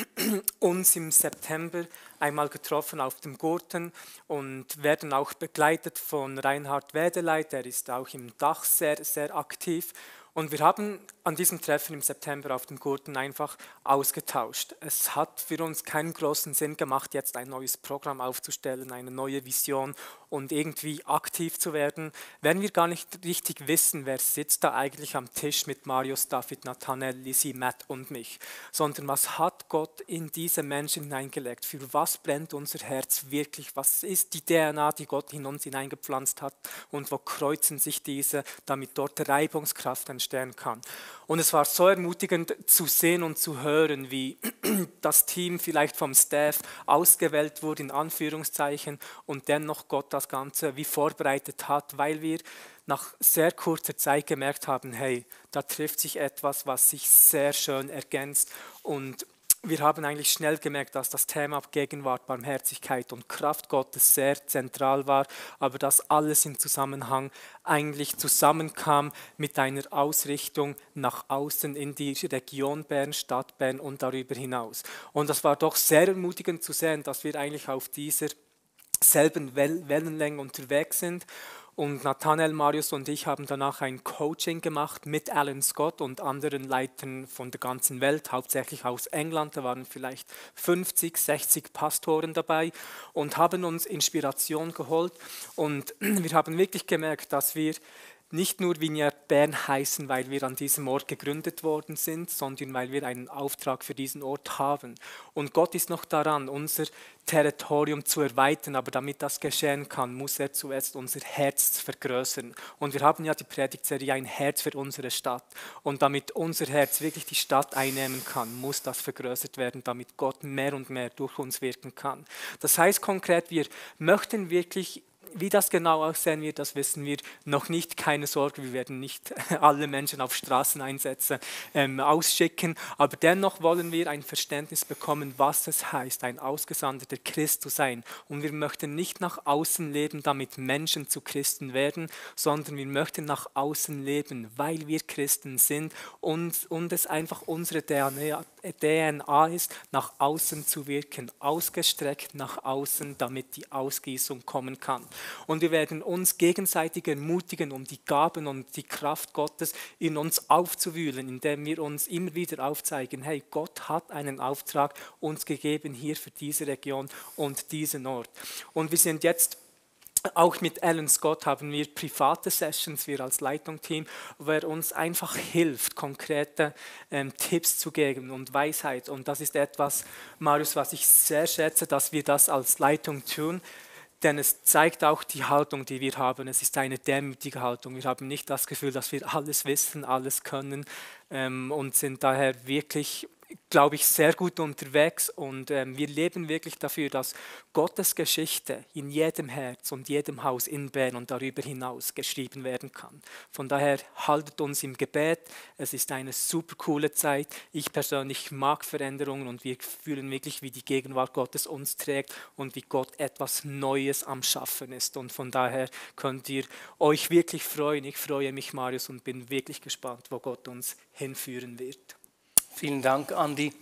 uns im September einmal getroffen auf dem Gurten und werden auch begleitet von Reinhard Wedeleit, der ist auch im Dach sehr, sehr aktiv. Und wir haben an diesem Treffen im September auf dem Gurten einfach ausgetauscht. Es hat für uns keinen großen Sinn gemacht, jetzt ein neues Programm aufzustellen, eine neue Vision und irgendwie aktiv zu werden, wenn wir gar nicht richtig wissen, wer sitzt da eigentlich am Tisch mit Marius, David, Nathanael, Lisi, Matt und mich, sondern was hat Gott in diese Menschen hineingelegt, für was brennt unser Herz wirklich, was ist die DNA, die Gott in uns hineingepflanzt hat und wo kreuzen sich diese, damit dort Reibungskraft entstehen kann. Und es war so ermutigend zu sehen und zu hören, wie das Team vielleicht vom Staff ausgewählt wurde, in Anführungszeichen, und dennoch Gott das Ganze wie vorbereitet hat, weil wir nach sehr kurzer Zeit gemerkt haben, hey, da trifft sich etwas, was sich sehr schön ergänzt, und wir haben eigentlich schnell gemerkt, dass das Thema Gegenwart, Barmherzigkeit und Kraft Gottes sehr zentral war, aber dass alles im Zusammenhang eigentlich zusammenkam mit einer Ausrichtung nach außen in die Region Bern, Stadt Bern und darüber hinaus. Und das war doch sehr ermutigend zu sehen, dass wir eigentlich auf dieser selben Wellenlänge unterwegs sind. Und Nathanael, Marius und ich haben danach ein Coaching gemacht mit Alan Scott und anderen Leitern von der ganzen Welt, hauptsächlich aus England. Da waren vielleicht 50, 60 Pastoren dabei und haben uns Inspiration geholt. Und wir haben wirklich gemerkt, dass wir nicht nur Vineyard Bern heißen, weil wir an diesem Ort gegründet worden sind, sondern weil wir einen Auftrag für diesen Ort haben. Und Gott ist noch daran, unser Territorium zu erweitern, aber damit das geschehen kann, muss er zuerst unser Herz vergrößern. Und wir haben ja die Predigtserie Ein Herz für unsere Stadt. Und damit unser Herz wirklich die Stadt einnehmen kann, muss das vergrößert werden, damit Gott mehr und mehr durch uns wirken kann. Das heißt konkret, wir möchten wirklich, wie das genau aussehen wird, das wissen wir noch nicht. Keine Sorge, wir werden nicht alle Menschen auf Straßeneinsätze ausschicken, aber dennoch wollen wir ein Verständnis bekommen, was es heißt, ein ausgesonderter Christ zu sein. Und wir möchten nicht nach außen leben, damit Menschen zu Christen werden, sondern wir möchten nach außen leben, weil wir Christen sind und es einfach unsere DNA ist, nach außen zu wirken, ausgestreckt nach außen, damit die Ausgießung kommen kann. Und wir werden uns gegenseitig ermutigen, um die Gaben und die Kraft Gottes in uns aufzuwühlen, indem wir uns immer wieder aufzeigen, hey, Gott hat einen Auftrag uns gegeben hier für diese Region und diesen Ort. Und wir sind jetzt auch mit Alan Scott haben wir private Sessions, wir als Leitungsteam, wo er uns einfach hilft, konkrete Tipps zu geben und Weisheit. Und das ist etwas, Marius, was ich sehr schätze, dass wir das als Leitung tun. Denn es zeigt auch die Haltung, die wir haben. Es ist eine demütige Haltung. Wir haben nicht das Gefühl, dass wir alles wissen, alles können und sind daher wirklich, glaube ich, sehr gut unterwegs. Und wir leben wirklich dafür, dass Gottes Geschichte in jedem Herz und jedem Haus in Bern und darüber hinaus geschrieben werden kann. Von daher haltet uns im Gebet. Es ist eine super coole Zeit. Ich persönlich mag Veränderungen und wir fühlen wirklich, wie die Gegenwart Gottes uns trägt und wie Gott etwas Neues am Schaffen ist. Und von daher könnt ihr euch wirklich freuen. Ich freue mich, Marius, und bin wirklich gespannt, wo Gott uns hinführen wird. Vielen Dank, Andi.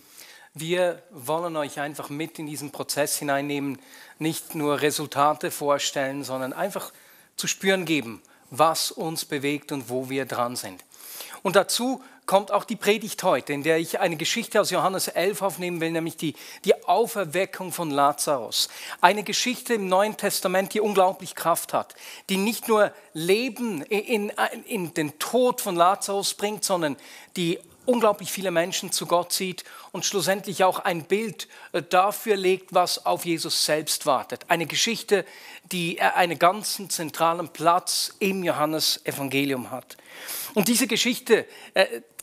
Wir wollen euch einfach mit in diesen Prozess hineinnehmen, nicht nur Resultate vorstellen, sondern einfach zu spüren geben, was uns bewegt und wo wir dran sind. Und dazu kommt auch die Predigt heute, in der ich eine Geschichte aus Johannes 11 aufnehmen will, nämlich die Auferweckung von Lazarus. Eine Geschichte im Neuen Testament, die unglaublich Kraft hat, die nicht nur Leben in den Tod von Lazarus bringt, sondern die unglaublich viele Menschen zu Gott zieht und schlussendlich auch ein Bild dafür legt, was auf Jesus selbst wartet. Eine Geschichte, die einen ganz zentralen Platz im Johannesevangelium hat. Und diese Geschichte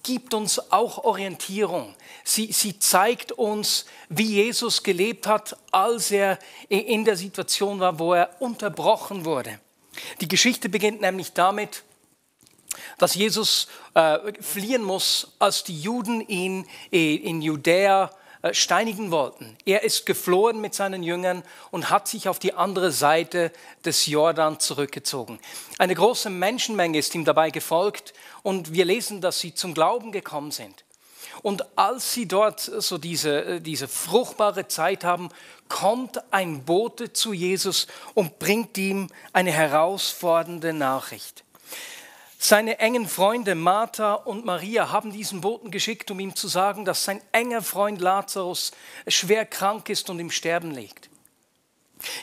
gibt uns auch Orientierung. Sie zeigt uns, wie Jesus gelebt hat, als er in der Situation war, wo er unterbrochen wurde. Die Geschichte beginnt nämlich damit, dass Jesus fliehen muss, als die Juden ihn in Judäa steinigen wollten. Er ist geflohen mit seinen Jüngern und hat sich auf die andere Seite des Jordan zurückgezogen. Eine große Menschenmenge ist ihm dabei gefolgt und wir lesen, dass sie zum Glauben gekommen sind. Und als sie dort so diese fruchtbare Zeit haben, kommt ein Bote zu Jesus und bringt ihm eine herausfordernde Nachricht. Seine engen Freunde Martha und Maria haben diesen Boten geschickt, um ihm zu sagen, dass sein enger Freund Lazarus schwer krank ist und im Sterben liegt.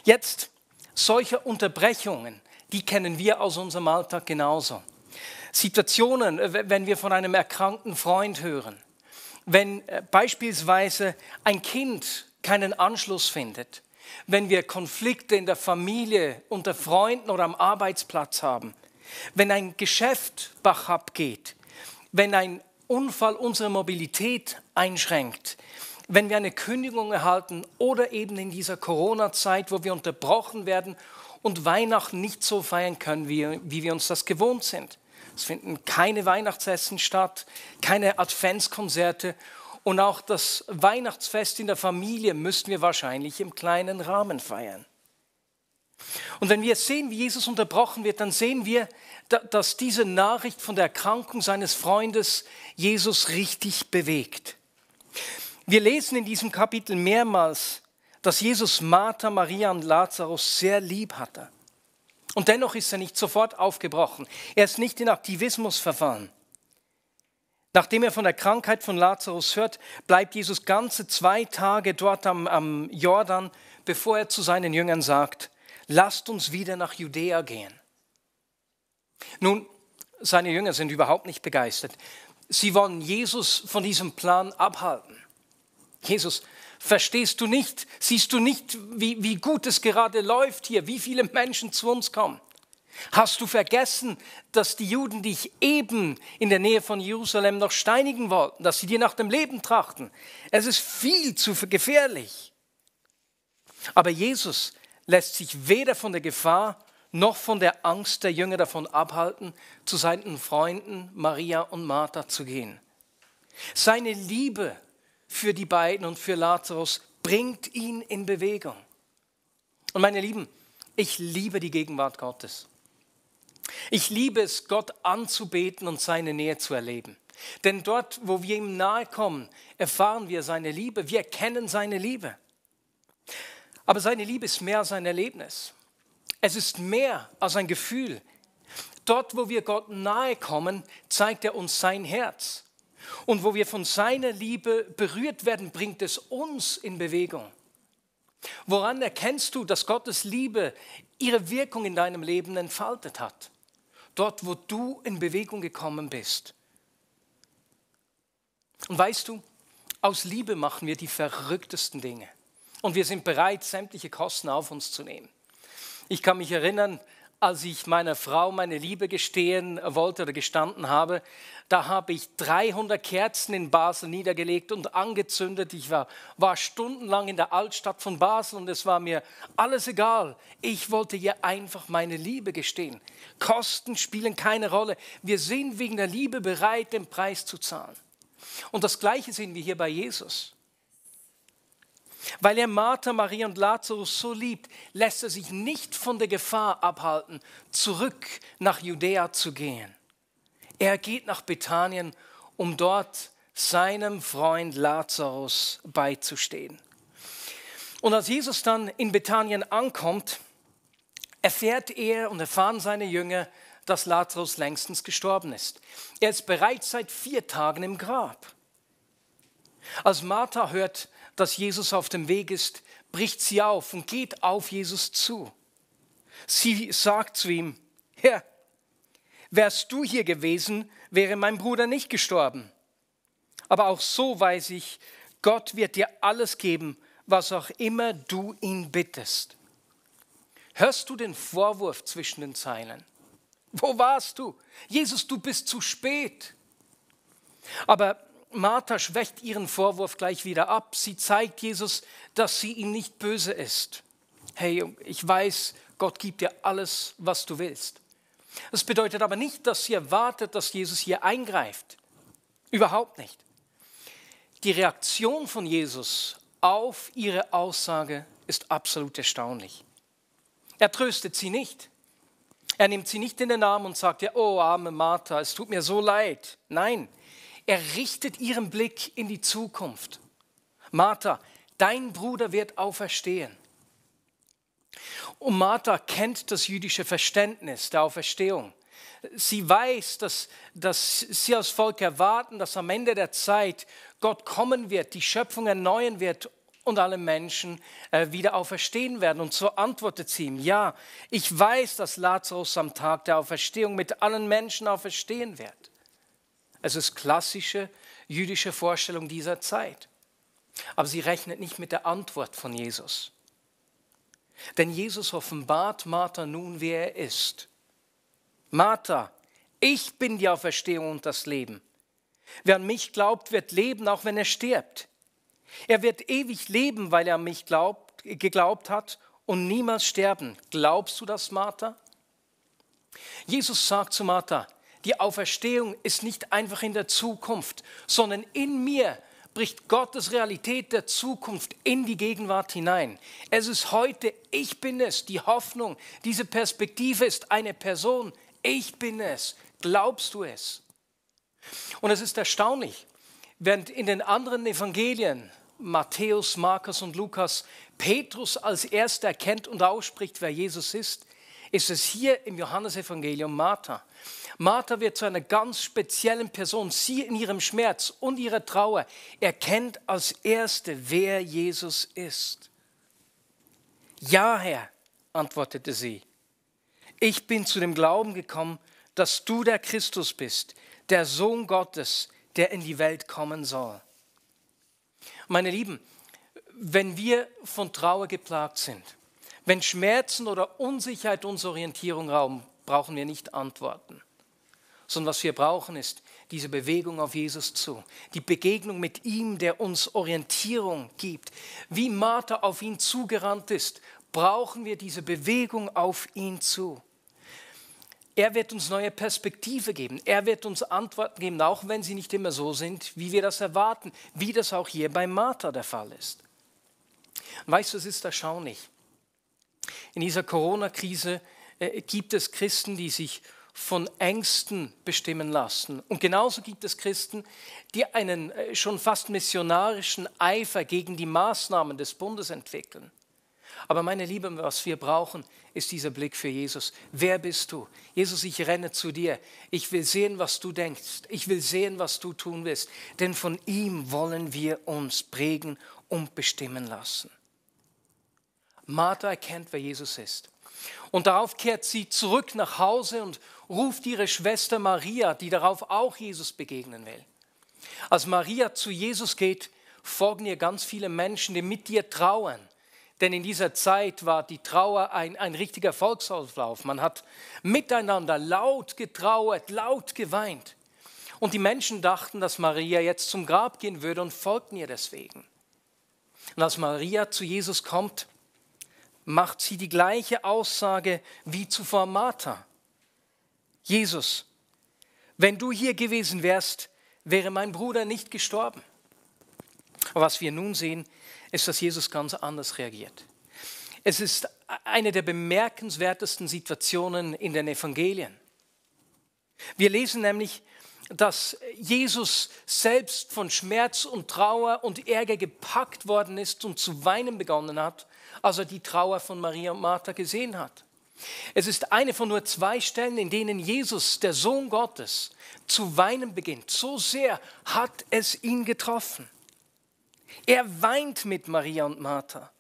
Jetzt, solche Unterbrechungen, die kennen wir aus unserem Alltag genauso. Situationen, wenn wir von einem erkrankten Freund hören, wenn beispielsweise ein Kind keinen Anschluss findet, wenn wir Konflikte in der Familie, unter Freunden oder am Arbeitsplatz haben, wenn ein Geschäft bach abgeht, wenn ein Unfall unsere Mobilität einschränkt, wenn wir eine Kündigung erhalten oder eben in dieser Corona-Zeit, wo wir unterbrochen werden und Weihnachten nicht so feiern können, wie wir uns das gewohnt sind. Es finden keine Weihnachtsessen statt, keine Adventskonzerte und auch das Weihnachtsfest in der Familie müssten wir wahrscheinlich im kleinen Rahmen feiern. Und wenn wir sehen, wie Jesus unterbrochen wird, dann sehen wir, dass diese Nachricht von der Erkrankung seines Freundes Jesus richtig bewegt. Wir lesen in diesem Kapitel mehrmals, dass Jesus Martha, Maria und Lazarus sehr lieb hatte. Und dennoch ist er nicht sofort aufgebrochen. Er ist nicht in Aktivismus verfallen. Nachdem er von der Krankheit von Lazarus hört, bleibt Jesus ganze 2 Tage dort am Jordan, bevor er zu seinen Jüngern sagt, lasst uns wieder nach Judäa gehen. Nun, seine Jünger sind überhaupt nicht begeistert. Sie wollen Jesus von diesem Plan abhalten. Jesus, verstehst du nicht, siehst du nicht, wie gut es gerade läuft hier, wie viele Menschen zu uns kommen? Hast du vergessen, dass die Juden dich eben in der Nähe von Jerusalem noch steinigen wollten, dass sie dir nach dem Leben trachten? Es ist viel zu gefährlich. Aber Jesus lässt sich weder von der Gefahr noch von der Angst der Jünger davon abhalten, zu seinen Freunden Maria und Martha zu gehen. Seine Liebe für die beiden und für Lazarus bringt ihn in Bewegung. Und meine Lieben, ich liebe die Gegenwart Gottes. Ich liebe es, Gott anzubeten und seine Nähe zu erleben. Denn dort, wo wir ihm nahe kommen, erfahren wir seine Liebe, wir kennen seine Liebe. Aber seine Liebe ist mehr als ein Erlebnis. Es ist mehr als ein Gefühl. Dort, wo wir Gott nahe kommen, zeigt er uns sein Herz. Und wo wir von seiner Liebe berührt werden, bringt es uns in Bewegung. Woran erkennst du, dass Gottes Liebe ihre Wirkung in deinem Leben entfaltet hat? Dort, wo du in Bewegung gekommen bist. Und weißt du, aus Liebe machen wir die verrücktesten Dinge. Und wir sind bereit, sämtliche Kosten auf uns zu nehmen. Ich kann mich erinnern, als ich meiner Frau meine Liebe gestehen wollte oder gestanden habe, da habe ich 300 Kerzen in Basel niedergelegt und angezündet. Ich war stundenlang in der Altstadt von Basel und es war mir alles egal. Ich wollte ihr einfach meine Liebe gestehen. Kosten spielen keine Rolle. Wir sind wegen der Liebe bereit, den Preis zu zahlen. Und das Gleiche sehen wir hier bei Jesus. Weil er Martha, Maria und Lazarus so liebt, lässt er sich nicht von der Gefahr abhalten, zurück nach Judäa zu gehen. Er geht nach Bethanien, um dort seinem Freund Lazarus beizustehen. Und als Jesus dann in Bethanien ankommt, erfährt er und erfahren seine Jünger, dass Lazarus längstens gestorben ist. Er ist bereits seit 4 Tagen im Grab. Als Martha hört, dass Jesus auf dem Weg ist, bricht sie auf und geht auf Jesus zu. Sie sagt zu ihm, Herr, wärst du hier gewesen, wäre mein Bruder nicht gestorben. Aber auch so weiß ich, Gott wird dir alles geben, was auch immer du ihn bittest. Hörst du den Vorwurf zwischen den Zeilen? Wo warst du? Jesus, du bist zu spät. Aber Martha schwächt ihren Vorwurf gleich wieder ab. Sie zeigt Jesus, dass sie ihm nicht böse ist. Hey, ich weiß, Gott gibt dir alles, was du willst. Das bedeutet aber nicht, dass sie erwartet, dass Jesus hier eingreift. Überhaupt nicht. Die Reaktion von Jesus auf ihre Aussage ist absolut erstaunlich. Er tröstet sie nicht. Er nimmt sie nicht in den Arm und sagt, ja, oh arme Martha, es tut mir so leid. Nein, Er richtet ihren Blick in die Zukunft. Martha, dein Bruder wird auferstehen. Und Martha kennt das jüdische Verständnis der Auferstehung. Sie weiß, dass sie als Volk erwarten, dass am Ende der Zeit Gott kommen wird, die Schöpfung erneuern wird und alle Menschen wieder auferstehen werden. Und so antwortet sie ihm, ja, ich weiß, dass Lazarus am Tag der Auferstehung mit allen Menschen auferstehen wird. Es ist klassische jüdische Vorstellung dieser Zeit. Aber sie rechnet nicht mit der Antwort von Jesus. Denn Jesus offenbart Martha nun, wer er ist. Martha, ich bin die Auferstehung und das Leben. Wer an mich glaubt, wird leben, auch wenn er stirbt. Er wird ewig leben, weil er an mich geglaubt hat und niemals sterben. Glaubst du das, Martha? Jesus sagt zu Martha, die Auferstehung ist nicht einfach in der Zukunft, sondern in mir bricht Gottes Realität der Zukunft in die Gegenwart hinein. Es ist heute, ich bin es, die Hoffnung, diese Perspektive ist eine Person, ich bin es. Glaubst du es? Und es ist erstaunlich, während in den anderen Evangelien, Matthäus, Markus und Lukas, Petrus als Erster erkennt und ausspricht, wer Jesus ist es hier im Johannesevangelium Martha. Martha wird zu einer ganz speziellen Person. Sie in ihrem Schmerz und ihrer Trauer erkennt als Erste, wer Jesus ist. Ja, Herr, antwortete sie. Ich bin zu dem Glauben gekommen, dass du der Christus bist, der Sohn Gottes, der in die Welt kommen soll. Meine Lieben, wenn wir von Trauer geplagt sind, wenn Schmerzen oder Unsicherheit unsere Orientierung rauben, brauchen wir nicht antworten. Sondern was wir brauchen, ist diese Bewegung auf Jesus zu. Die Begegnung mit ihm, der uns Orientierung gibt. Wie Martha auf ihn zugerannt ist, brauchen wir diese Bewegung auf ihn zu. Er wird uns neue Perspektive geben. Er wird uns Antworten geben, auch wenn sie nicht immer so sind, wie wir das erwarten. Wie das auch hier bei Martha der Fall ist. Weißt du, es ist erstaunlich. In dieser Corona-Krise gibt es Christen, die sich von Ängsten bestimmen lassen. Und genauso gibt es Christen, die einen schon fast missionarischen Eifer gegen die Maßnahmen des Bundes entwickeln. Aber meine Lieben, was wir brauchen, ist dieser Blick für Jesus. Wer bist du? Jesus, ich renne zu dir. Ich will sehen, was du denkst. Ich will sehen, was du tun willst. Denn von ihm wollen wir uns prägen und bestimmen lassen. Martha erkennt, wer Jesus ist. Und darauf kehrt sie zurück nach Hause und ruft ihre Schwester Maria, die darauf auch Jesus begegnen will. Als Maria zu Jesus geht, folgen ihr ganz viele Menschen, die mit ihr trauern. Denn in dieser Zeit war die Trauer ein richtiger Volksauflauf. Man hat miteinander laut getrauert, laut geweint. Und die Menschen dachten, dass Maria jetzt zum Grab gehen würde und folgten ihr deswegen. Und als Maria zu Jesus kommt, macht sie die gleiche Aussage wie zuvor Martha. Jesus, wenn du hier gewesen wärst, wäre mein Bruder nicht gestorben. Aber was wir nun sehen, ist, dass Jesus ganz anders reagiert. Es ist eine der bemerkenswertesten Situationen in den Evangelien. Wir lesen nämlich, dass Jesus selbst von Schmerz und Trauer und Ärger gepackt worden ist und zu weinen begonnen hat, als er die Trauer von Maria und Martha gesehen hat. Es ist eine von nur 2 Stellen, in denen Jesus, der Sohn Gottes, zu weinen beginnt. So sehr hat es ihn getroffen. Er weint mit Maria und Martha.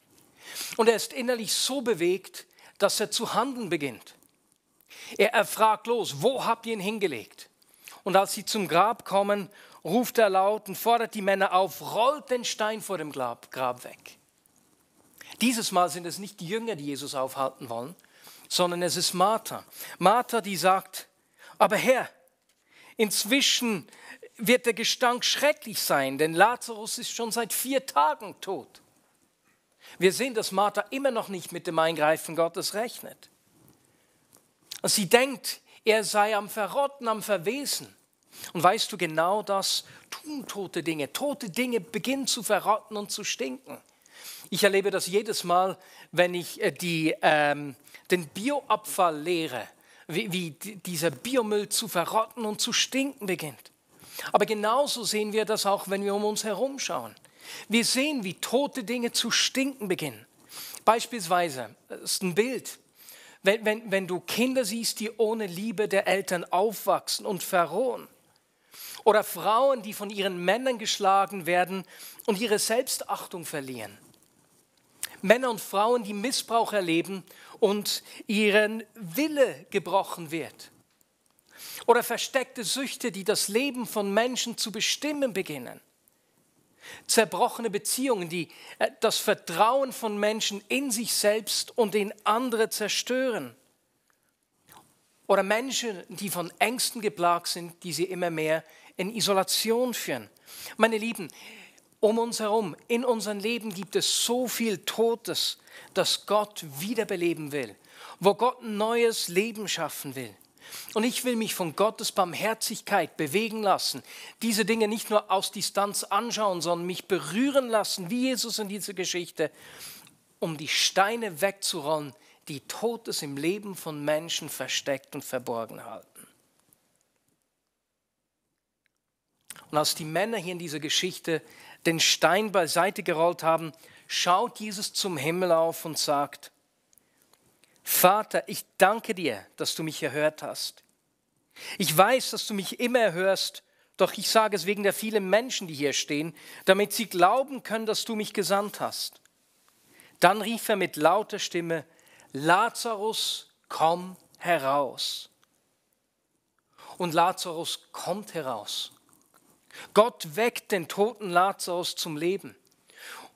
Und er ist innerlich so bewegt, dass er zu handeln beginnt. Er fragt los, wo habt ihr ihn hingelegt? Und als sie zum Grab kommen, ruft er laut und fordert die Männer auf, rollt den Stein vor dem Grab weg. Dieses Mal sind es nicht die Jünger, die Jesus aufhalten wollen, sondern es ist Martha. Martha, die sagt, aber Herr, inzwischen wird der Gestank schrecklich sein, denn Lazarus ist schon seit 4 Tagen tot. Wir sehen, dass Martha immer noch nicht mit dem Eingreifen Gottes rechnet. Sie denkt, er sei am Verrotten, am Verwesen. Und weißt du, genau das tun tote Dinge. Tote Dinge beginnen zu verrotten und zu stinken. Ich erlebe das jedes Mal, wenn ich den Bioabfall leere, wie dieser Biomüll zu verrotten und zu stinken beginnt. Aber genauso sehen wir das auch, wenn wir um uns herum schauen. Wir sehen, wie tote Dinge zu stinken beginnen. Beispielsweise, das ist ein Bild, wenn du Kinder siehst, die ohne Liebe der Eltern aufwachsen und verrohen. Oder Frauen, die von ihren Männern geschlagen werden und ihre Selbstachtung verlieren. Männer und Frauen, die Missbrauch erleben und ihren Wille gebrochen wird. Oder versteckte Süchte, die das Leben von Menschen zu bestimmen beginnen. Zerbrochene Beziehungen, die das Vertrauen von Menschen in sich selbst und in andere zerstören. Oder Menschen, die von Ängsten geplagt sind, die sie immer mehr in Isolation führen. Meine Lieben, um uns herum, in unserem Leben gibt es so viel Totes, das Gott wiederbeleben will, wo Gott ein neues Leben schaffen will. Und ich will mich von Gottes Barmherzigkeit bewegen lassen, diese Dinge nicht nur aus Distanz anschauen, sondern mich berühren lassen, wie Jesus in dieser Geschichte, um die Steine wegzurollen, die Totes im Leben von Menschen versteckt und verborgen halten. Und als die Männer hier in dieser Geschichte den Stein beiseite gerollt haben, schaut Jesus zum Himmel auf und sagt: Vater, ich danke dir, dass du mich erhört hast. Ich weiß, dass du mich immer erhörst, doch ich sage es wegen der vielen Menschen, die hier stehen, damit sie glauben können, dass du mich gesandt hast. Dann rief er mit lauter Stimme: Lazarus, komm heraus. Und Lazarus kommt heraus. Gott weckt den toten Lazarus zum Leben.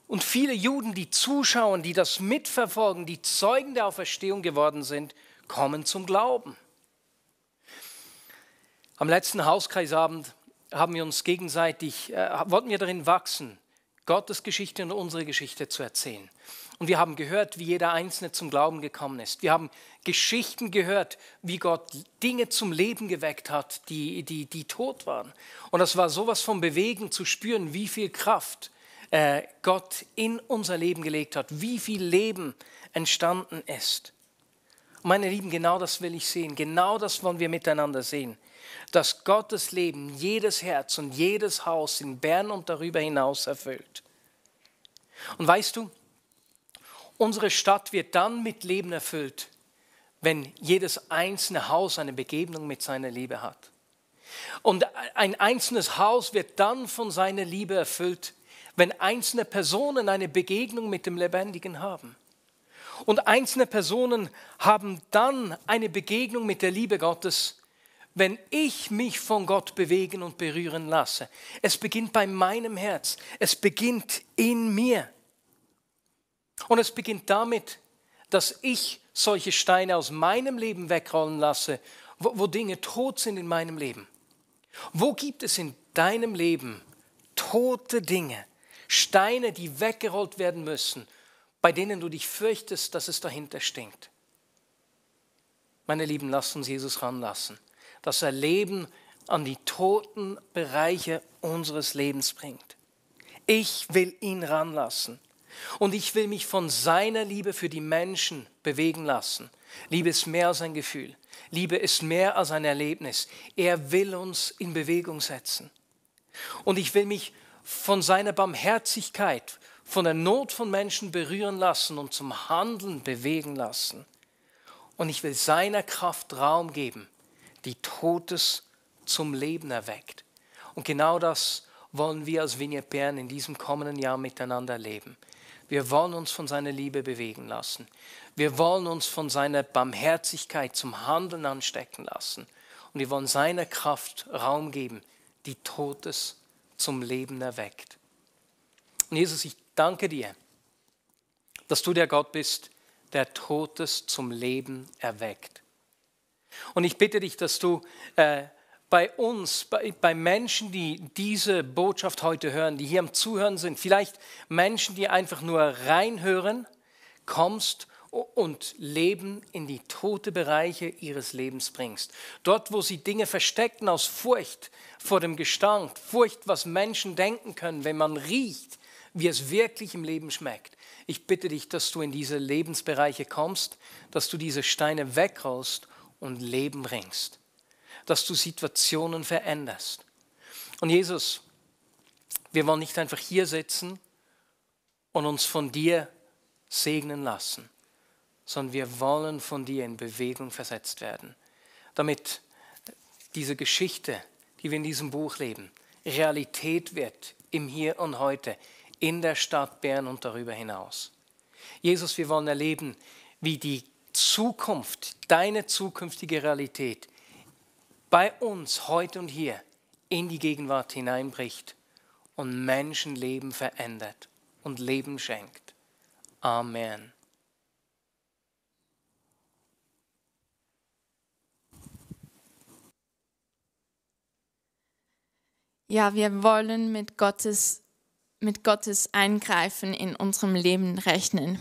Und viele Juden, die zuschauen, die das mitverfolgen, die Zeugen der Auferstehung geworden sind, kommen zum Glauben. Am letzten Hauskreisabend haben wir uns gegenseitig, wollten wir darin wachsen, Gottes Geschichte und unsere Geschichte zu erzählen. Und wir haben gehört, wie jeder Einzelne zum Glauben gekommen ist. Wir haben Geschichten gehört, wie Gott Dinge zum Leben geweckt hat, die tot waren. Und das war sowas von bewegend zu spüren, wie viel Kraft Gott in unser Leben gelegt hat, wie viel Leben entstanden ist. Meine Lieben, genau das will ich sehen, genau das wollen wir miteinander sehen, dass Gottes Leben jedes Herz und jedes Haus in Bern und darüber hinaus erfüllt. Und weißt du, unsere Stadt wird dann mit Leben erfüllt, wenn jedes einzelne Haus eine Begegnung mit seiner Liebe hat. Und ein einzelnes Haus wird dann von seiner Liebe erfüllt, wenn einzelne Personen eine Begegnung mit dem Lebendigen haben. Und einzelne Personen haben dann eine Begegnung mit der Liebe Gottes, wenn ich mich von Gott bewegen und berühren lasse. Es beginnt bei meinem Herz, es beginnt in mir. Und es beginnt damit, dass ich solche Steine aus meinem Leben wegrollen lasse, wo Dinge tot sind in meinem Leben. Wo gibt es in deinem Leben tote Dinge, Steine, die weggerollt werden müssen, bei denen du dich fürchtest, dass es dahinter stinkt? Meine Lieben, lasst uns Jesus ranlassen, dass er Leben an die toten Bereiche unseres Lebens bringt. Ich will ihn ranlassen. Und ich will mich von seiner Liebe für die Menschen bewegen lassen. Liebe ist mehr als ein Gefühl. Liebe ist mehr als ein Erlebnis. Er will uns in Bewegung setzen. Und ich will mich von seiner Barmherzigkeit, von der Not von Menschen berühren lassen und zum Handeln bewegen lassen. Und ich will seiner Kraft Raum geben, die Totes zum Leben erweckt. Und genau das wollen wir als Vineyard Bern in diesem kommenden Jahr miteinander erleben. Wir wollen uns von seiner Liebe bewegen lassen. Wir wollen uns von seiner Barmherzigkeit zum Handeln anstecken lassen. Und wir wollen seiner Kraft Raum geben, die Totes zum Leben erweckt. Und Jesus, ich danke dir, dass du der Gott bist, der Totes zum Leben erweckt. Und ich bitte dich, dass du bei uns, bei Menschen, die diese Botschaft heute hören, die hier am Zuhören sind, vielleicht Menschen, die einfach nur reinhören, kommst und Leben in die tote Bereiche ihres Lebens bringst. Dort, wo sie Dinge verstecken aus Furcht vor dem Gestank, Furcht, was Menschen denken können, wenn man riecht, wie es wirklich im Leben schmeckt. Ich bitte dich, dass du in diese Lebensbereiche kommst, dass du diese Steine wegrollst und Leben bringst. Dass du Situationen veränderst. Und Jesus, wir wollen nicht einfach hier sitzen und uns von dir segnen lassen, sondern wir wollen von dir in Bewegung versetzt werden, damit diese Geschichte, die wir in diesem Buch leben, Realität wird im Hier und Heute, in der Stadt Bern und darüber hinaus. Jesus, wir wollen erleben, wie die Zukunft, deine zukünftige Realität bei uns heute und hier in die Gegenwart hineinbricht und Menschenleben verändert und Leben schenkt. Amen. Ja, wir wollen mit Gottes Eingreifen in unserem Leben rechnen.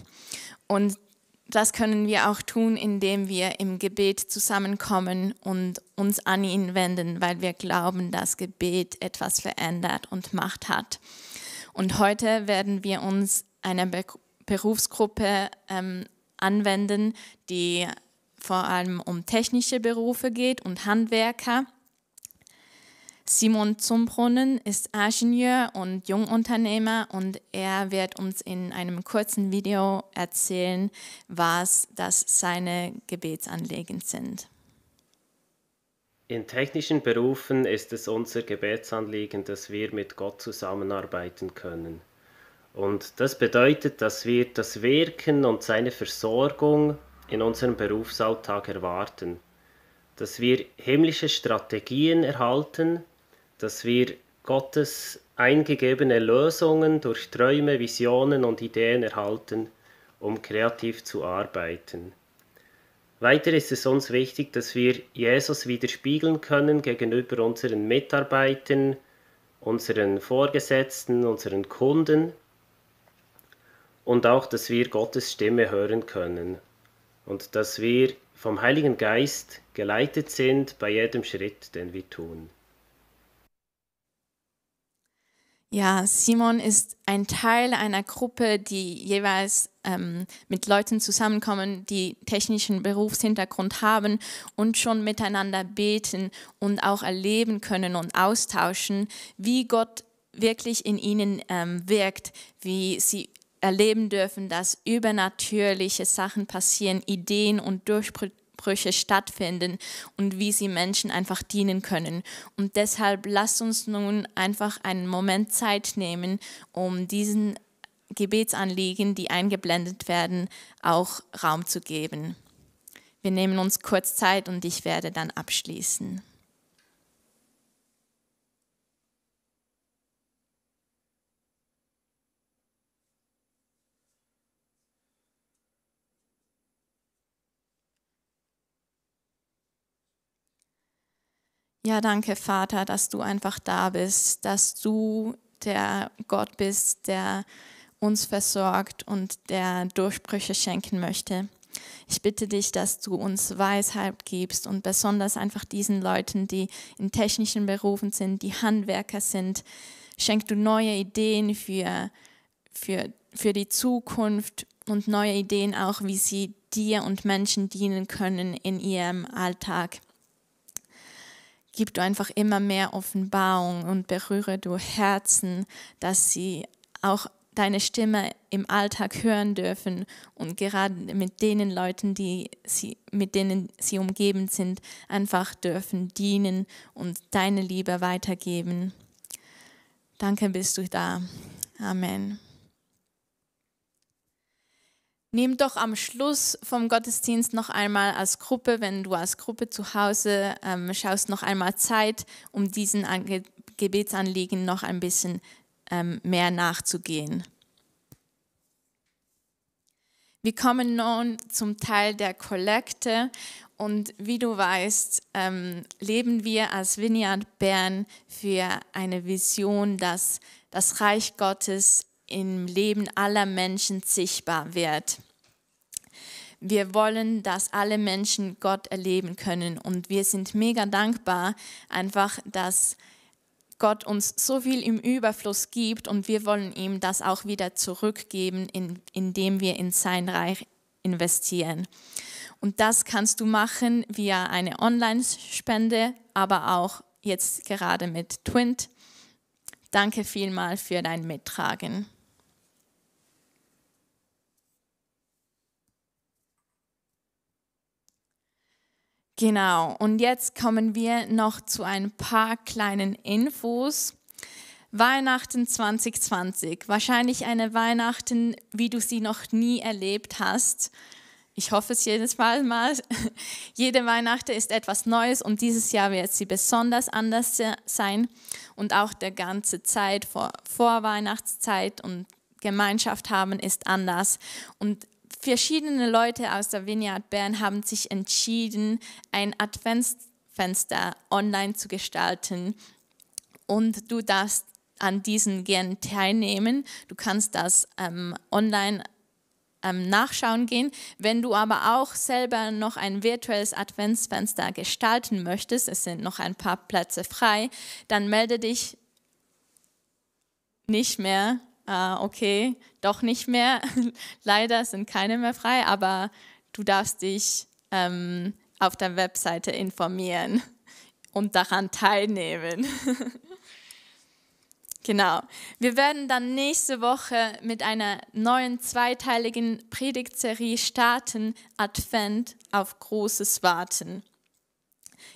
Und das können wir auch tun, indem wir im Gebet zusammenkommen und uns an ihn wenden, weil wir glauben, dass Gebet etwas verändert und Macht hat. Und heute werden wir uns einer Berufsgruppe anwenden, die vor allem um technische Berufe geht und Handwerker. Simon Zumbrunn ist Ingenieur und Jungunternehmer und er wird uns in einem kurzen Video erzählen, was das seine Gebetsanliegen sind. In technischen Berufen ist es unser Gebetsanliegen, dass wir mit Gott zusammenarbeiten können. Und das bedeutet, dass wir das Wirken und seine Versorgung in unserem Berufsalltag erwarten, dass wir himmlische Strategien erhalten, dass wir Gottes eingegebene Lösungen durch Träume, Visionen und Ideen erhalten, um kreativ zu arbeiten. Weiter ist es uns wichtig, dass wir Jesus widerspiegeln können gegenüber unseren Mitarbeitern, unseren Vorgesetzten, unseren Kunden und auch, dass wir Gottes Stimme hören können und dass wir vom Heiligen Geist geleitet sind bei jedem Schritt, den wir tun. Ja, Simon ist ein Teil einer Gruppe, die jeweils mit Leuten zusammenkommen, die technischen Berufshintergrund haben und schon miteinander beten und auch erleben können und austauschen, wie Gott wirklich in ihnen wirkt, wie sie erleben dürfen, dass übernatürliche Sachen passieren, Ideen und Durchbrüche stattfinden und wie sie Menschen einfach dienen können. Und deshalb lasst uns nun einfach einen Moment Zeit nehmen, um diesen Gebetsanliegen, die eingeblendet werden, auch Raum zu geben. Wir nehmen uns kurz Zeit und ich werde dann abschließen. Ja, danke, Vater, dass du einfach da bist, dass du der Gott bist, der uns versorgt und der Durchbrüche schenken möchte. Ich bitte dich, dass du uns Weisheit gibst und besonders einfach diesen Leuten, die in technischen Berufen sind, die Handwerker sind, schenk du neue Ideen für die Zukunft und neue Ideen auch, wie sie dir und Menschen dienen können in ihrem Alltag. Gib du einfach immer mehr Offenbarung und berühre du Herzen, dass sie auch deine Stimme im Alltag hören dürfen und gerade mit den Leuten, mit denen sie umgeben sind, einfach dürfen dienen und deine Liebe weitergeben. Danke, bist du da. Amen. Nimm doch am Schluss vom Gottesdienst noch einmal als Gruppe, wenn du als Gruppe zu Hause schaust, noch einmal Zeit, um diesen Gebetsanliegen noch ein bisschen mehr nachzugehen. Wir kommen nun zum Teil der Kollekte und wie du weißt, leben wir als Vineyard Bern für eine Vision, dass das Reich Gottes im Leben aller Menschen sichtbar wird. Wir wollen, dass alle Menschen Gott erleben können und wir sind mega dankbar, einfach, dass Gott uns so viel im Überfluss gibt und wir wollen ihm das auch wieder zurückgeben, indem wir in sein Reich investieren. Und das kannst du machen via eine Online-Spende, aber auch jetzt gerade mit Twint. Danke vielmals für dein Mittragen. Genau, und jetzt kommen wir noch zu ein paar kleinen Infos. Weihnachten 2020, wahrscheinlich eine Weihnachten, wie du sie noch nie erlebt hast. Ich hoffe es jedes Mal. Jede Weihnachten ist etwas Neues und dieses Jahr wird sie besonders anders sein. Und auch die ganze Zeit vor Weihnachtszeit und Gemeinschaft haben ist anders. Und verschiedene Leute aus der Vineyard Bern haben sich entschieden, ein Adventsfenster online zu gestalten. Und du darfst an diesen gerne teilnehmen. Du kannst das online nachschauen gehen. Wenn du aber auch selber noch ein virtuelles Adventsfenster gestalten möchtest, es sind noch ein paar Plätze frei, dann melde dich nicht mehr. Okay, doch nicht mehr. Leider sind keine mehr frei, aber du darfst dich auf der Webseite informieren und daran teilnehmen. Genau. Wir werden dann nächste Woche mit einer neuen zweiteiligen Predigtserie starten, Advent auf Großes Warten.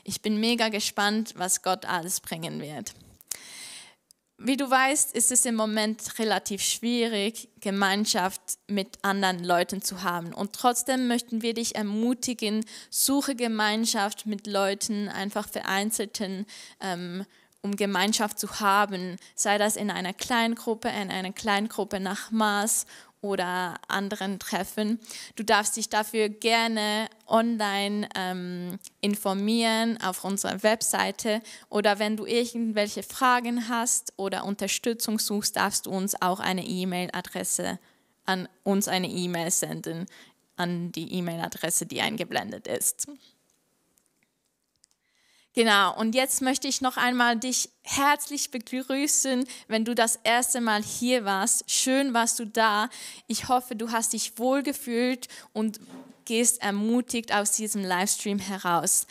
Ich bin mega gespannt, was Gott alles bringen wird. Wie du weißt, ist es im Moment relativ schwierig, Gemeinschaft mit anderen Leuten zu haben. Und trotzdem möchten wir dich ermutigen, suche Gemeinschaft mit Leuten, einfach Vereinzelten, um Gemeinschaft zu haben, sei das in einer Kleingruppe nach Maß oder anderen Treffen. Du darfst dich dafür gerne online informieren auf unserer Webseite oder wenn du irgendwelche Fragen hast oder Unterstützung suchst, darfst du uns auch eine E-Mail-Adresse an uns eine E-Mail senden, an die E-Mail-Adresse, die eingeblendet ist. Genau, und jetzt möchte ich noch einmal dich herzlich begrüßen, wenn du das erste Mal hier warst. Schön warst du da. Ich hoffe, du hast dich wohlgefühlt und gehst ermutigt aus diesem Livestream heraus.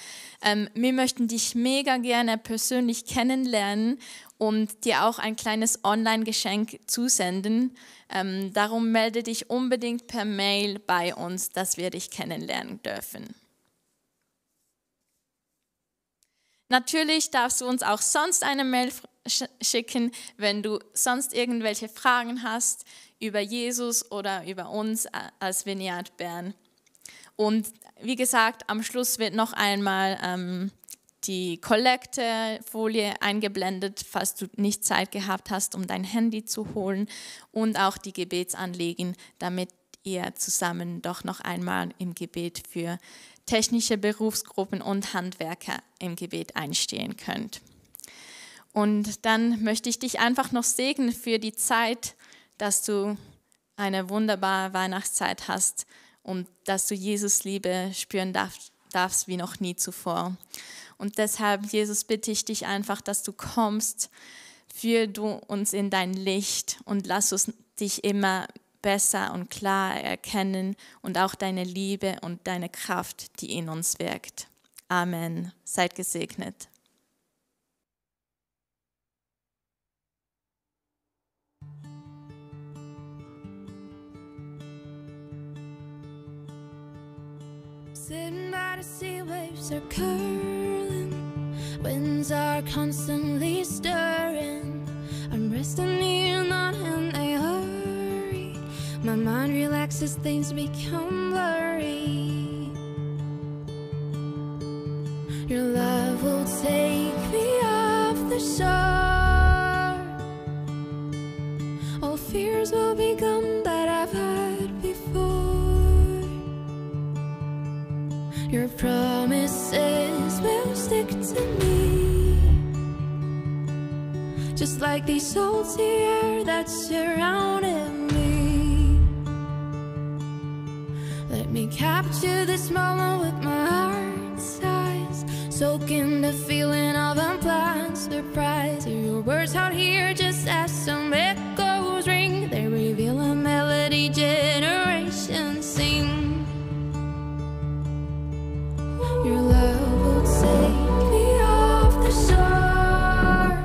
Wir möchten dich mega gerne persönlich kennenlernen und dir auch ein kleines Online-Geschenk zusenden. Darum melde dich unbedingt per Mail bei uns, dass wir dich kennenlernen dürfen. Natürlich darfst du uns auch sonst eine Mail schicken, wenn du sonst irgendwelche Fragen hast über Jesus oder über uns als Vineyard Bern. Und wie gesagt, am Schluss wird noch einmal die Kollektefolie eingeblendet, falls du nicht Zeit gehabt hast, um dein Handy zu holen und auch die Gebetsanliegen, damit ihr zusammen doch noch einmal im Gebet für technische Berufsgruppen und Handwerker im Gebet einstehen könnt. Und dann möchte ich dich einfach noch segnen für die Zeit, dass du eine wunderbare Weihnachtszeit hast und dass du Jesus Liebe spüren darfst wie noch nie zuvor. Und deshalb, Jesus, bitte ich dich einfach, dass du kommst, führ du uns in dein Licht und lass uns dich immer besser und klar erkennen und auch deine Liebe und deine Kraft, die in uns wirkt. Amen. Seid gesegnet. Sitting by the sea, waves are curling, winds are constantly stirring. I'm resting here, not in a hurry. My mind relaxes, things become blurry. Your love will take me off the shore. All fears will be gone that I've had before. Your promises will stick to me, just like the salty air that surrounded me. Let me capture this moment with my heart's eyes, soak in the feeling of unplanned surprise. Hear your words out here just as some echoes ring. They reveal a melody generations sing. Your love will take me off the shore.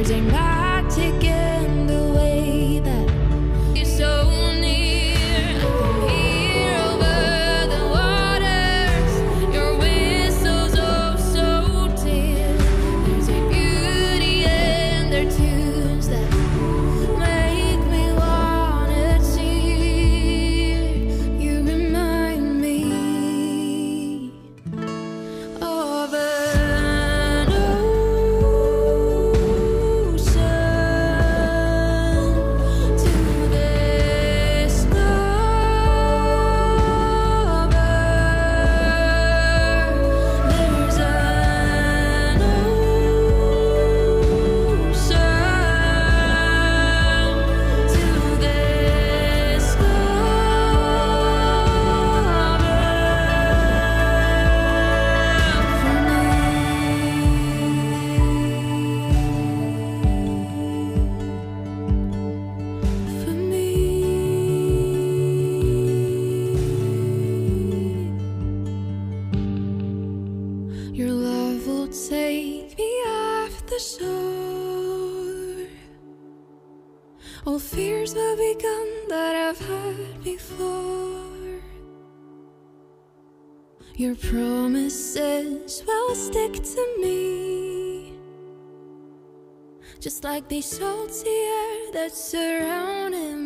There's a magic in the way that you're so near. I can hear over the waters your whistle's oh so dear. There's a beauty in their tunes that make me wanna cheer. You remind me of an ocean to this lover. There's an ocean to this for me. Your love will take me off the shore. All fears will be gone that I've had before. Your promises will stick to me, just like the salty air that surrounded